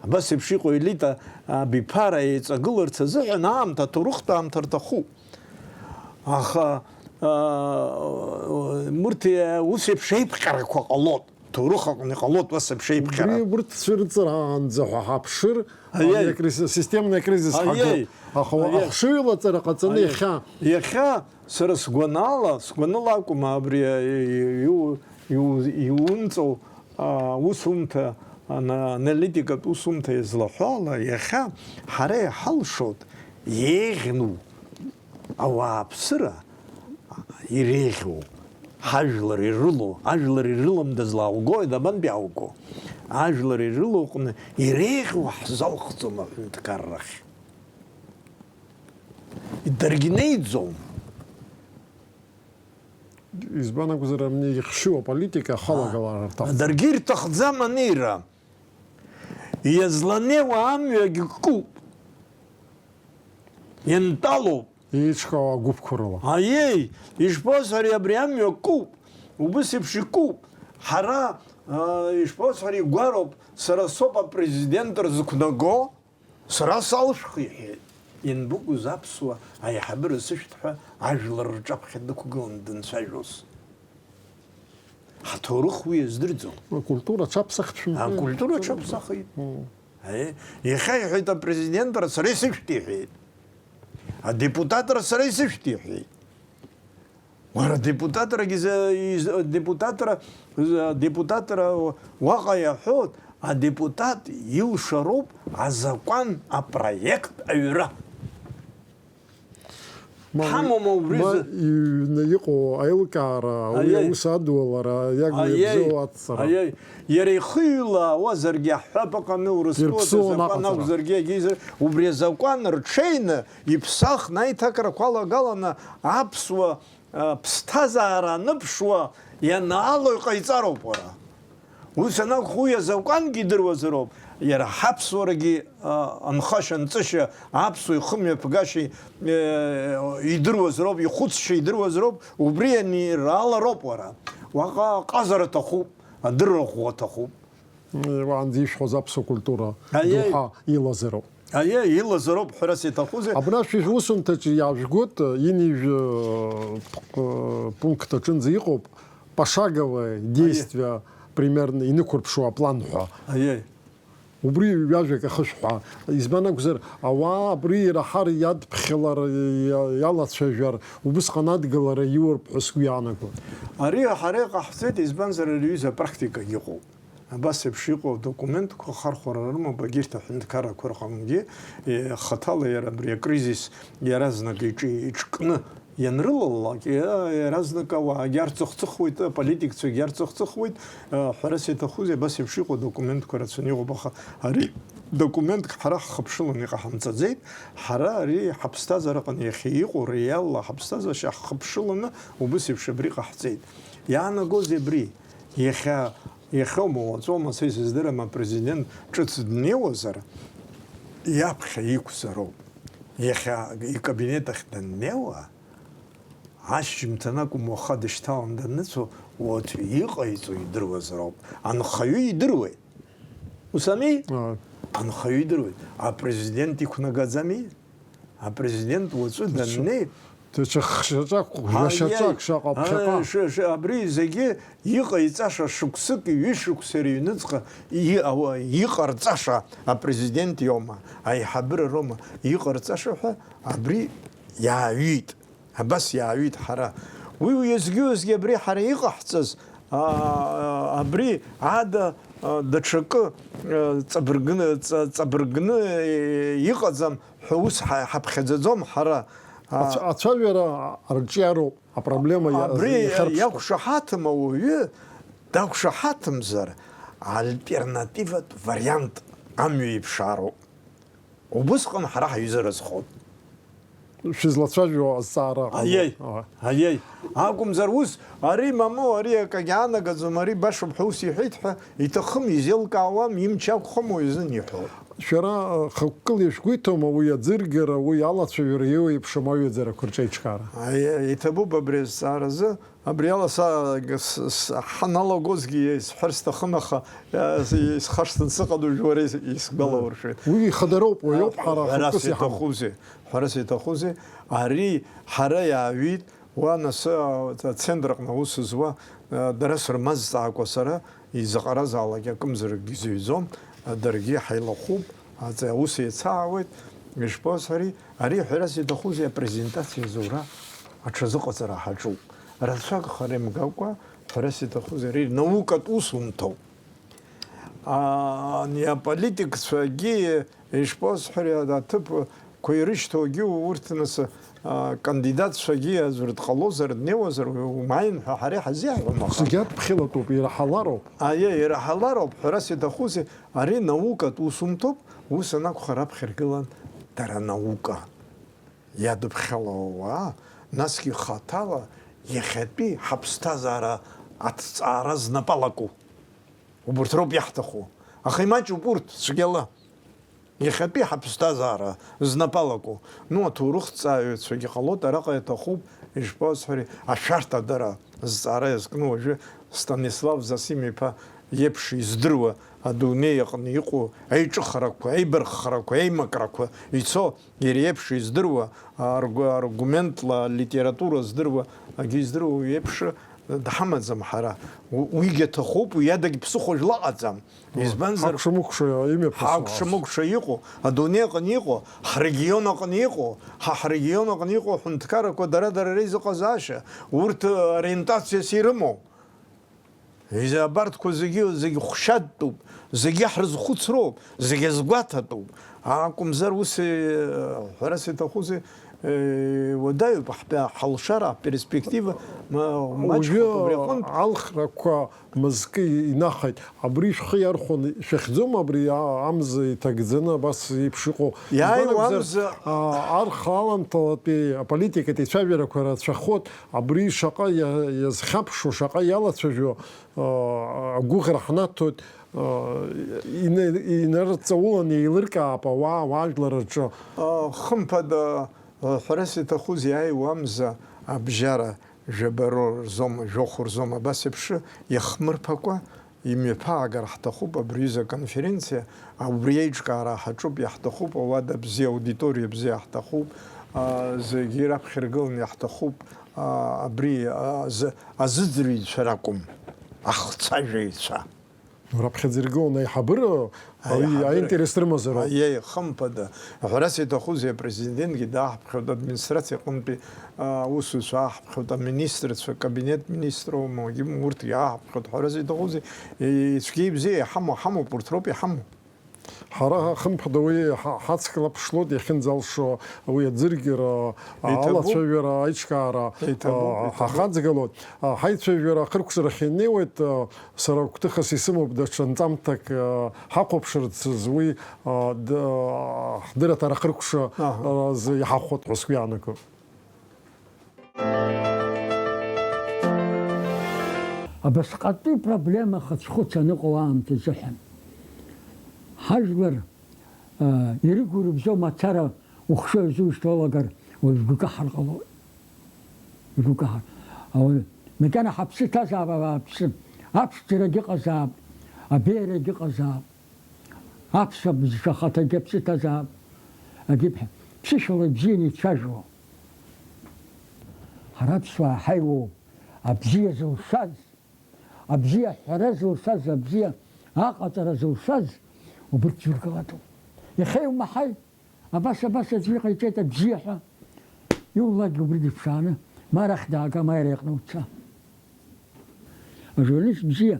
Абас еиԥш иҟоу елита абиԥара еиҵагыларц азыҳәан аамҭа, аҭоурыхтә аамҭа рҭахуп. Аха, аа, урҭ ус еиԥш еиԥҟьарақәа ҟалоит. Ҭоурых аҟны иҟалоит ус еиԥш еиԥҟьара. Убри урҭ цәырҵраанӡа ҳәа ҳаԥшыр, Аиеи. Ани акризис, системный акризис ҳагоит. Аиеи. Аха уа Аиеи. Ахшыҩлаҵара ҟаҵаны Аиеи. Иахьа, иахьа сара сгәанала, сгәанала акәым, абри, а, иу-, иу-, иу-, иумҵоу, а, усумҭа, ана-, аналитикатә усумҭа иазлаҳәо ала, иахьа ҳара иҳалшоит еиӷьну ауааԥсыра иреиӷьу, ҳажәлар ирылоу, ажәлар ирылам дызлааугои, дабантәи аауго? Ажәлар ирылоу аҟны иреиӷьу ҳзалхӡом аҳәынҭқаррахь. Даргьы неиӡом. Избан акәзар, амни ихшьу аполитика ахалагалара рҭахӡам. Даргьы ирҭахӡам анеира. Иазланеиуа амҩагь куп. Иантәалоуп. Еиҿкаау агәыԥқәа рыла. Аиеи, ишбоз ари абри амҩа куп. Убыс еиԥш икуп. Ҳара, а, ишбоз ари гәароуп. Сара соуп апрезидент рзықәнаго. Сара салшәх, иҳәеит. Ианбыкәыз аԥсуа аиҳабыра сышәҭ ҳәа ажәлар рҿаԥхьа дықәгылан данцәажәоз? Ҳҭоурых уи иаздырӡом. Акультура аҽаԥсахт шәымҳәеи? Акультура аҽаԥсахит. Мм. Аи, иахьа иҳәеит апрезидентра сара исышәҭ иҳәеит. Адепутатра сара исышәҭ иҳәеит. Уара, адепутатрагьы за-, из-, адепутатра, адепутатра уаҟа иаҳәоит, адепутат илшароуп азакәан апроект аҩра. Ма уи, Ҳамоума убри ма зы- иҩны иҟоу аилкаара, уи Аиеи. Аус адулара, иагу Аиеи. Иабзоу ацҵара. Аиеи. Иара ихы иҩлаауазаргьы аҳәап, аҟаны Урыстәыла Ирԥсуан азакәан аҟаҵара. Акәзаргьы, егьизар, убри азакәан рҽеины, иԥсахны аиҭакрақәа алагаланы аԥсуа, а, ԥсҭазаара аныԥшуа ианаало иҟаиҵароуп уара. Ус анакәха, уи азакәангьы идыруазароуп, иара ҳаԥсуарагьы, а, анхашьа-анҵышьа, аԥсуа ихымҩаԥгашьа, э, идыруазароуп, ихәыцшьа идыруазароуп, убри аниралароуп уара. Уаҟа аҟазара аҭахуп, адырра ӷәӷәа аҭахуп. Уаанӡа ишәҳәоз аԥсуа культура Аиеи. Доуҳа илазароуп. Аиеи, илазароуп, ҳәарас иаҭахузеи? Абна шәи шәусумҭаҿы иаажәгоит, инижә, э, пункт аҿынӡа иҟоуп, пошаговое действие, Аиеи. Примерно инықәырԥшуа аплан ҳәа. Аиеи. Убри ҩажәак ахышәҳәа. Избан акәзар, ауаа абри ираҳар иадԥхьалар иа-, иалацәажәар, убысҟан адгылара иуартә ҳәа сгәы иаанагоит. Ари ҳара иҟаҳҵеит, избанзар, ари аҩыза апрактикагь ыҟоуп. Абас еиԥш иҟоу адокументқәа хархәара рымоуп, егьырҭ аҳәынҭқаррақәа рҟынгьы, е, хаҭала иара абри акризис иаразнак иҿы-, иҿкны ианрылалак, иа-, иаразнак ауаагьы арцыхцыхуеит, аполитикцәагьы арцыхцыхуеит, а, ҳәарас иаҭахузеи, абас еиԥш иҟоу адокументқәа рацәаны иҟоуп, аха ари документк ҳара ҳхыԥшыланы иҟаҳамҵаӡеит, ҳара ари ҳаԥсҭазаараҟны иахьа иҟоу реалла ҳаԥсҭазаашьа ҳхыԥшыланы убыс еиԥш абри ҟаҳҵеит. Иаанагозеи абри? Иахьа, иахьоума, уаҵәоума, са исыздырам, апрезидент ҿыц днеиуазар, иаԥхьа иқәзароуп. Иахьа икабинет ахь даннеиуа, ашьжьымҭан акәым, уаха дышьҭалан даныцәо, уаҵәы иҟаиҵо идыруазароуп. Анхаҩы идыруеит. Ус ами? Ааи. Анхаҩы идыруеит. Апрезидент иқәнагаӡами? Апрезидент уаҵәы даннеи, Даҽа хшьаҿак, Аиеи, жәашьаҿак шаҟа ԥхьаҟа. Аиеи, ш-, ш-, абри зегьы иҟаиҵаша шықәсыки ҩышықәсеи рыҩныҵҟа и-, ауа-, иҟарҵаша апрезидент иоума, аиҳабыра роума иҟарҵаша ҳәа абри иааҩит. Абас иааҩит ҳара. Уи уеизгьы-уеизгьы абри ҳара иҟаҳҵаз, аа, абри ада, а, даҽакы, а, ҵабыргны, ҵа-, ҵабыргны, е, иҟаӡам ҳәа ус ҳа-, ҳаԥхьаӡаӡом ҳара. А, Ацә-, ацәажәара арҿиароуп, апроблема иа-, абри иахьарԥшуа. Иақәшаҳаҭым ауаҩы, дақәшаҳаҭымзар, альтернативатә вариант амҩа иԥшаароуп. Убысҟан ҳара ҳаҩызара азхоит. Шәызлацәажәо азҵаара ыҟоуп. Аиеи, Ага. Аиеи. Акәымзар ус, ари мамоу, ари акагьы аанагаӡом, ари башоуп ҳәа ус иҳәеит ҳәа, иҭахым, изеилкаауам, имч ақәхом уаҩ изын иҳәо. Шәара, э, хықәкыла ишәгәеиҭома уи аӡыргара, уи алацәажәара еиуеиԥшым аҩаӡарақәа рҿеиҿкаара? Аиеи, иҭабуп абри азҵааразы. Абри ала са, с-, с-, ҳаналагозгьы исҳәар сҭахын, аха, э, с-, исхашҭын сыҟан, уажә уара ис-, исгәалауршәеит. Уи ихадароуп, уи ауп ҳара ҳәарас хықәкыс иҳамоу. Иҭахузеи, ҳәарас иҭахузеи? Ари ҳара иаажәит, уа нас, а, ацентр аҟны аус зуа, а, дара сырмазҵаакәа сара, изаҟаразаалак акымзаракгьы зыҩӡом, а, даргьы ҳаилахәуп, аҵа-, аус еицаҳауеит, ишԥасҳәари, ари ҳәарас иҭахузеи апрезентациа зура аҽазыҟаҵара ҳаҿуп. Рацәак хара имгакәа, ҳәарас иҭахузеи, ари наукатә усумҭоуп. А, ани аполитикцәагьы, ишԥасҳәари, аҭыԥқәа ирышьҭоугьы урҭ нас, а, кандидатцәагьы аӡәыр дҟалозар, днеиуазар, умааин ҳәа ҳара иҳазиаҳәом, аха. Зегь адԥхьалатәуп, ираҳалароуп. Аиеи, ираҳалароуп, ҳәарас иҭахузеи, ари наукатә усумҭоуп, ус анакәха, раԥхьа иргылан дара анаука иадыԥхьало ауаа, насгьы хаҭала иахьатәи ҳаԥсҭазаара аҭҵаара знапы алаку. Убырҭ роуп иаҳҭаху. Аха имаҷуп урҭ цәгьала. Иахьатәи ҳаԥсҭазаара знапы алаку. Ну, аҭоурыхҭҵааҩцәагьы ҟалоит, араҟа иаҭахуп, ишԥасҳәари, ашәарҭадара зҵаара иазкны уажәы Станислав Зосим-иԥа иеиԥш издыруа, адунеи аҟны иҟоу аиҿыхарақәа, аибарххарақәа, аимакрақәа ицо, иара иеиԥш издыруа, аргу-, аргументла литература здыруа, акгьы издыруа уи иеиԥш дҳамаӡам ҳара. У-, уигьы аҭахуп, уи адагь ԥсыхәа жәла ҟаҵам. Избанзар, ҳакәша-мыкәша имҩаԥысуа ҳакәша-мыкәша иҟоу, адунеи аҟны иҟоу, ҳрегион аҟны иҟоу, ҳа ҳрегион аҟны иҟоу аҳәынҭқаррақәа дара-дара реизыҟазаашьа, урҭ ориентациас ирымоу. Иза абарҭқәа зегьы, зегь хәшьадтәуп, зегьы ҳрызхәыцроуп, зегьы згәаҭатәуп. Акәымзар ус, э, ҳәарас иҭахузеи, э, уадаҩуп ҳтәы ҳалшара, ҳперспектива, ма-, маҷхоуп уажәы абри аҟынтә. Алхрақәа мызкы инахеит. Абри шәхы иархәаны шәахьӡом, абри а-, амза иҭагӡаны абас еиԥш иҟоу. Иааиуа Избан акәзар, амза а, арха аламҭалатәи аполитикатә еицәажәарақәа рацәахоит. Абри шаҟа иа-, иазхьаԥшуа, шаҟа иалацәажәо, а, агәыӷра ҳнаҭоит, а, ина-, инарҵауланы еилыркаап ауаа, ауаажәлар рҿы. А, хымԥада, а, ҳәарас иҭахузеи, иааиуа амза абжьара, жәабароу рзоума, жәохә рзоума, абас еиԥш иахмырԥакәа имҩаԥаагар ҳҭахуп абри аҩыза аконференциа, убри аиҿкаара ҳаҿуп, иаҳҭахуп ауада бзиа, аудиториа бзиа ҳҭахуп, а, зегьы раԥхьа иргыланы иаҳҭахуп, а, абри, а, азы-, азыӡырҩцәа ракәым, ахцәажәаҩцәа. Раԥхьаӡа иргыланы аиҳабыра, аи-, Аиҳабыра. Аинтерес рымазароуп. Аиеи, хымԥада. Ҳәарас иҭахузеи, апрезидентгьы дааҳԥхьоит, администрациа аҟынтәи, а, аусзуҩцәа ааҳԥхьоит, аминистрцәа, кабинет министроума, урҭгьы ааҳԥхьоит, ҳәарас иҭахузеи, и-, ицәгьеи ибзиеи иҳамоу ҳамоуп, урҭ роуп иҳамоу. Ҳара, хымԥада, уи ҳа-, ҳацклаԥшлоит, иахьынӡалшо уи аӡыргара, а, Иҭабуп. Алацәажәара, аиҿкаара, Иҭабуп, а, иҭабуп. Ҳахаҵгылоит. А, ҳаицәажәара ахыркәшарахь инеиуеит, а, Сара гәҭыхас исымоуп даҽа нҵамҭак, а, ҳахәаԥшырц зуи, а, д-, а, ҳдырраҭара ахыркәша, Аҳа. а, зы иҳахәот ҳәа сгәы иаанагоит. Абасҟатәи проблема хацәхәыц аныҟоу аамҭазыҳәан, ҳажәлар, а, ирыгу-рыбзоу мацара ухшыҩ азушьҭоулагар, уажә гәыкаҳар ҟалоит. Игәыкаҳар. Ауаҩы, макьана ҳаԥсы ҭазаап, ауааԥсы. Аԥшӡарагь ыҟазаап, абеиарагь ыҟазаап. Аԥсуа бызшәа ахаҭагьы аԥсы ҭазаап. Агьыԥҳәа, ԥсышәала ибзианы ицәажәо. Ҳара аԥсуаа ҳаиуоуп, абзиа зылшаз, абзиа аҳәара зылшаз, абзиа аҟаҵара зылшаз, убырҭ зургылатәуп. Иахьа иумаҳаи? Абас, абас аӡәы иҟаиҵеит абзиа ҳәа, иулакгьы убри дыԥшааны, ма арахь даага, ма иара иҟны уца. Ажурналист бзиа,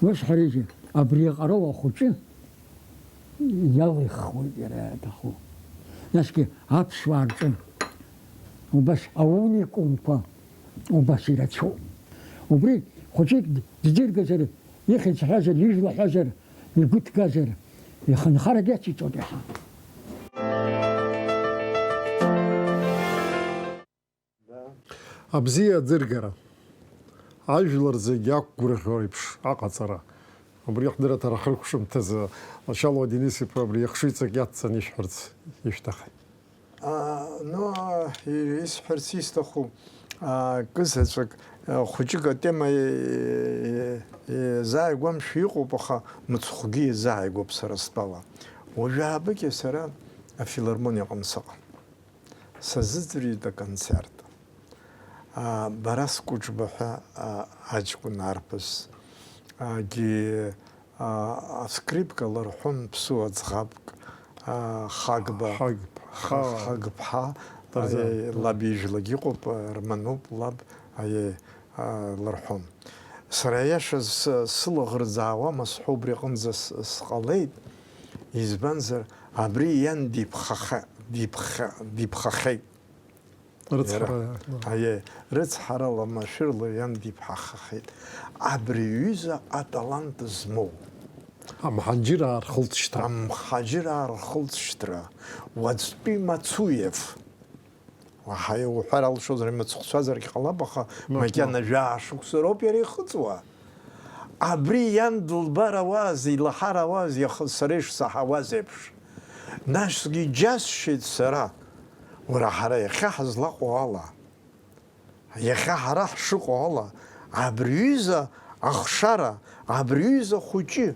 уасҳәарызеи, абри аҟароу ахәыҷы иалихуеит иара иаҭаху. Насгьы аԥсуаа рҿы убас ауникумқәа убас ирацәоуп. Убри хәыҷык ддыргазар, ихьӡ ҳәазар, ижәла ҳәазар, игәы ҭгазар, ихынҳарак иациҵоит иаҳа. Абзиа аӡыргара, ажәлар зегьы ақәгәырӷьо еиԥш аҟаҵара, Убри ахдырраҭара ахыркәшамҭазы Шьалуа Денис-иԥа абри ахшыҩҵак иацҵаны ишәҳәарц ишәҭахи? А, ну, а, и-, исҳәарц исҭаху, а, кызаҵәык, а, хәыҷык атема, е-, е-, еизааигәамшәа иҟоуп, аха мыцхәгьы еизааигәоуп сара стәала. Уажәы аабыкьа сара афилармониаҟны сыҟан. Сазыӡырҩит аконцерт. А, Барас Кәыҿба ҳәа, а, аҷкәын арԥыс, а, гьы, а, аскрипка ларҳәон ԥсуа ӡӷабк, а, Хагба. Хагб-, Ха-, ха-, Хагбҳа, Тарзан. А, лаб ижәлагь иҟоуп, а, рмануп лаб, а, а, ларҳәон. Сара аиаша сы-, сылаӷырӡ аауама сҳәо убри аҟынӡа с-, сҟалеит, избанзар, абри иан диԥхаха-, диԥха-, диԥхахеит. Рыцҳара, Иара, аиеи, рыцҳарала, машәырла иан диԥҳахахеит. Абри аҩыза аталант змоу. Амҳаџьыраа рхылҵшьҭра. Амҳаџьыраа рхылҵшьҭра. Уаҵәтәи Мацуев. Уаҳа иуҳәар алшозар, имыцхәцәазаргь ҟалап, аха Мап, макьана мап. Жәаа шықәса роуп иара ихыҵуа. Абри иан дылбар ауаз, илаҳар ауаз, иаха-, сара ишсаҳауаз еиԥш. Насгьы иџьасшьеит сара, уара, ҳара иахьа ҳазлаҟоу ала, иахьа ҳара ҳшыҟоу ала, абри аҩыза ахшара, абри аҩыза хәыҷы,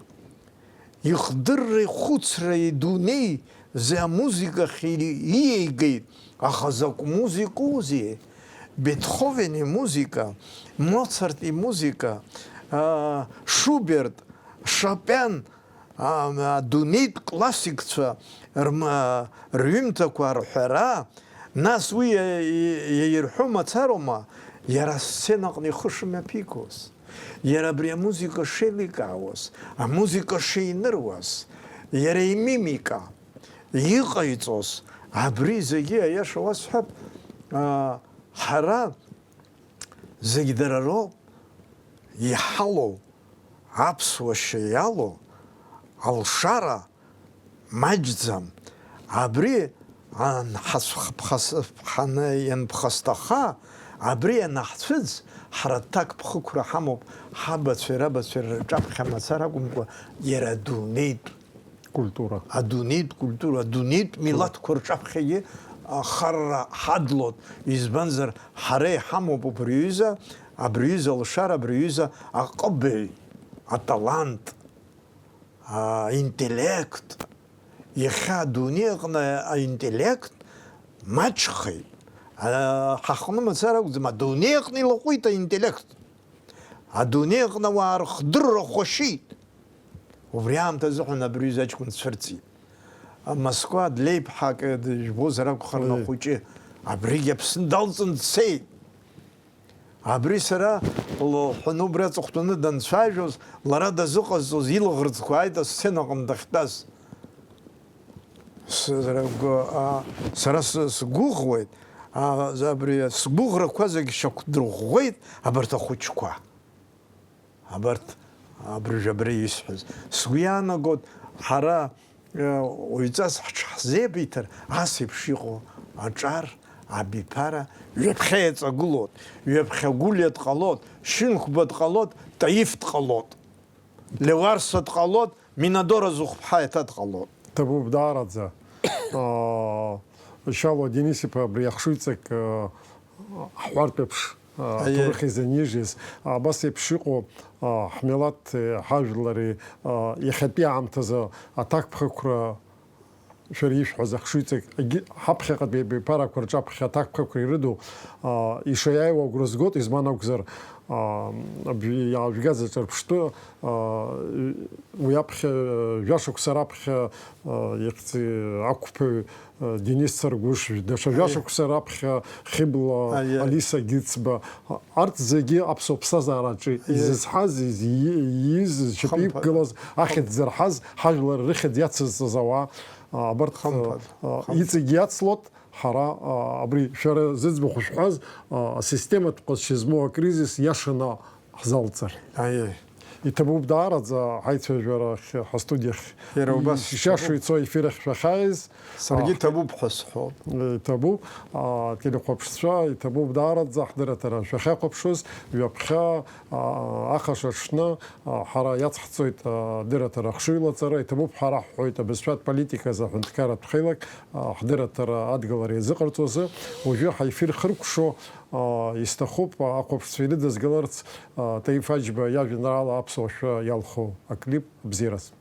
ихдырра, ихәыцра, идунеи зегь амузыкахь ири-, иеигеит, аха закә музыкоузеи? Бетховен имузыка, Моцарт имузыка, аа, Шуберт, Шопен, аа, адунеитә классикцәа рма-, рҩымҭақәа арҳәара, нас уи иа-, иа-, иаирҳәо мацароума, иара асценаҟны ихы шымҩаԥигоз? Иара абри амузыка шеиликаауаз, амузыка шеиныруаз, иара имимика, иҟаиҵоз, абри зегьы аиаша уасҳәап, аа, ҳара зегь дара роуп, иҳалоу, аԥсуа шьа иалоу алшара маҷӡам. Абри анҳацәхԥхас-, ԥханы ианԥхасҭаха, абри анаҳцәыӡ, ҳара аҭакԥхықәра ҳамоуп, ҳабацәеи рабацәеи рҿаԥхьа мацара акәымкәа, иара адунеитә культура. Адунеитә культура, адунеитә милаҭқәа рҿаԥхьагьы ахарра ҳадлоит, избанзар, ҳара иҳамоуп убри аҩыза, абри аҩыза алшара, абри аҩыза аҟыбаҩ, аталант. Аинтеллект, иахьа адунеи аҟны аинтеллект маҷхеит. А, ҳаҟны мацара акәӡам, адунеи аҟны илаҟәит аинтеллект. Адунеи аҟны ауаа рыхдырра хәашьит. Убри аамҭазыҳәан абри аҩыза аҷкәын дцәырҵит. А, Москва длеиԥҳак дыжәбозар акәхарын, Ой. Ахәыҷы. Абригь Аԥсны далҵын дцеит. Абри сара лҳәаны убри аҵыхәтәаны данцәажәоз, лара дазыҟазҵоз илаӷырӡқәа ааит асценаҟны дахьтәаз. Сара гәы-, а, сара сы-, сгәыӷуеит, а, абри сгәыӷрақәа зегь шьақәдырӷәӷәеит абарҭ ахәыҷқәа. Абарҭ абыржә абри исҳәаз. Сгәы иаанагоит, ҳара, э, уаҩҵас ҳҽаҳзеибиҭар, ас еиԥш иҟоу аҿар, абиԥара, ҩаԥхьа иаҵагылоит, ҩаԥхьа Гәлиа дҟалоит, Шьынқәба дҟалоит, Таиф дҟалоит, Леуарса дҟалоит, Минадора Зыхәԥҳа еиҭа дҟалоит. Ҭабуп даараӡа. Аа, Шьалуа Денис-иԥа абри ахшыҩҵак, аа, ҳҳәартә еиԥш, аа, Аиеи. Аҭоурых изанижьыз, абас еиԥш иҟоу, аа, ҳмилаҭи ҳажәлари, аа, иахьатәи аамҭазы аҭакԥхықәра, шәара ишәҳәаз ахшыҩҵак, егьи-, ҳаԥхьаҟатәи абиԥарақәа рҿаԥхьа аҭакԥхықәра ирыду, аа, ишаиааиуа агәра згоит, избан акәзар, аа, аб-, иаажәгаз аҿырԥштәы, аа, уи аԥхьа, жәашықәса раԥхьа, аа, ихьӡи ақәԥаҩ, аа, Денис Царгәыш, даҽа Аиеи. Жәашықәса раԥхьа Хьыбла Аиеи. Алиса Гиҵба, арҭ зегьы аԥсуа ԥсҭазаараҿы Аиеи. Изызҳаз, изы-, ииз, зшьапы Хымԥада. Иқәгылаз, ахьӡ зырҳаз, ҳажәлар рыхьӡ иацызҵаз ауаа, аа, абарҭ, Хымԥада. Аа, Хымԥада. Иҵегь иацлот, ҳара, аа, абри шәара зыӡбахә шәҳәаз, аа, асистематә ҟазшьа змоу акризис иашаны ҳзалҵыр. Аиеи. Иҭабуп даараӡа ҳаицәажәара ахь, ҳастудиахь Иара убас ишиашоу ицо ефир ахь шәахьааиз. Саргьы А, иҭабуп ҳәа сҳәоит. Иҭабуп, а, телехәаԥшцәа, иҭабуп даараӡа ҳдырраҭара шәахьахәаԥшуаз, ҩаԥхьа, а, ахаша аҽны, а, ҳара иацҳҵоит, а, адырраҭара ахшыҩлаҵара, иҭабуп ҳәа раҳҳәоит абызшәатә политиказы аҳәынҭқарратә хеилак, а, ҳдырраҭара адгылара иазыҟарҵо азы, уажәы ҳаефир хыркәшо, а, исҭахуп, а, ахәаԥшцәа ирыдызгаларц, а, Таиф Аџьба иажәеинраала аԥсуа шәы иалху аклип Бзиараз.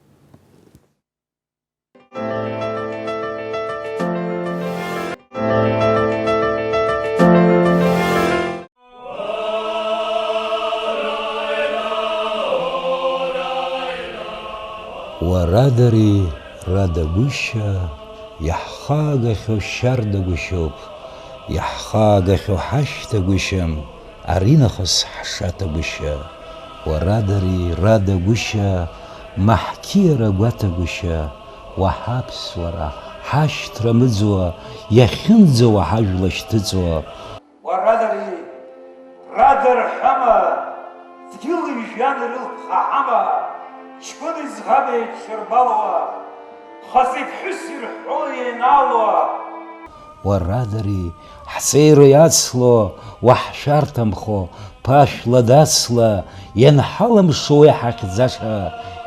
Уарадари Рада гәышьа, иаҳхаагахьоу шьарда гәышьоуп, иаҳхаагахьоу ҳашьҭа гәышьам, аринахыс ҳшаҭа гәышьа. Уарадари Рада гәышьа, маҳқьиара гәаҭа гәышьа, уаҳа аԥсуара, ҳашьҭра мыӡуа, иахьынӡауа ҳажәла шьҭыҵуа. Уарадари, Рада рҳәама, дгьыли жәҩани рылԥха ҳама, ҷкәыни ӡӷаби еидшырбалуа, хазеи ԥҳәыси рҳәо еинаалуа. Уарадари, ҳҵеира иацло, уаҳшәарҭамхо, ԥашәла дацла, ианҳалымшо уи ҳахьӡаша,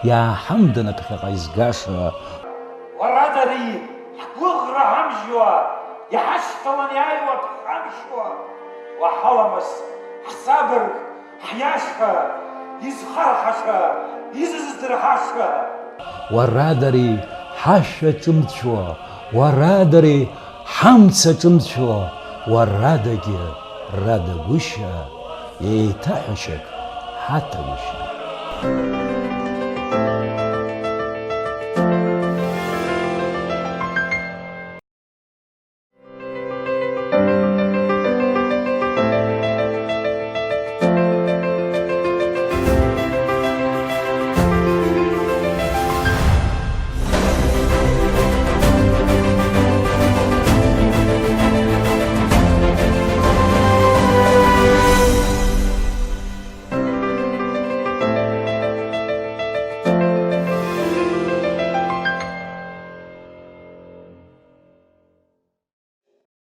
иааҳамданы ԥхьаҟа изгаша. Уарадари, ҳгәыӷра ҳамжьуа, иҳашьҭалан иааиуа ԥхамшьуа, уаҳаламыс, ҳҵабырг, ҳиаша, изхарҳаша, изыздырҳаша. Уарадари, ҳашәа ҿымцәо, уарадари, ҳамца ҿымцәо, уарадагьы, Рада гәышьа, еиҭаҳәашьак ҳаҭагәышьа.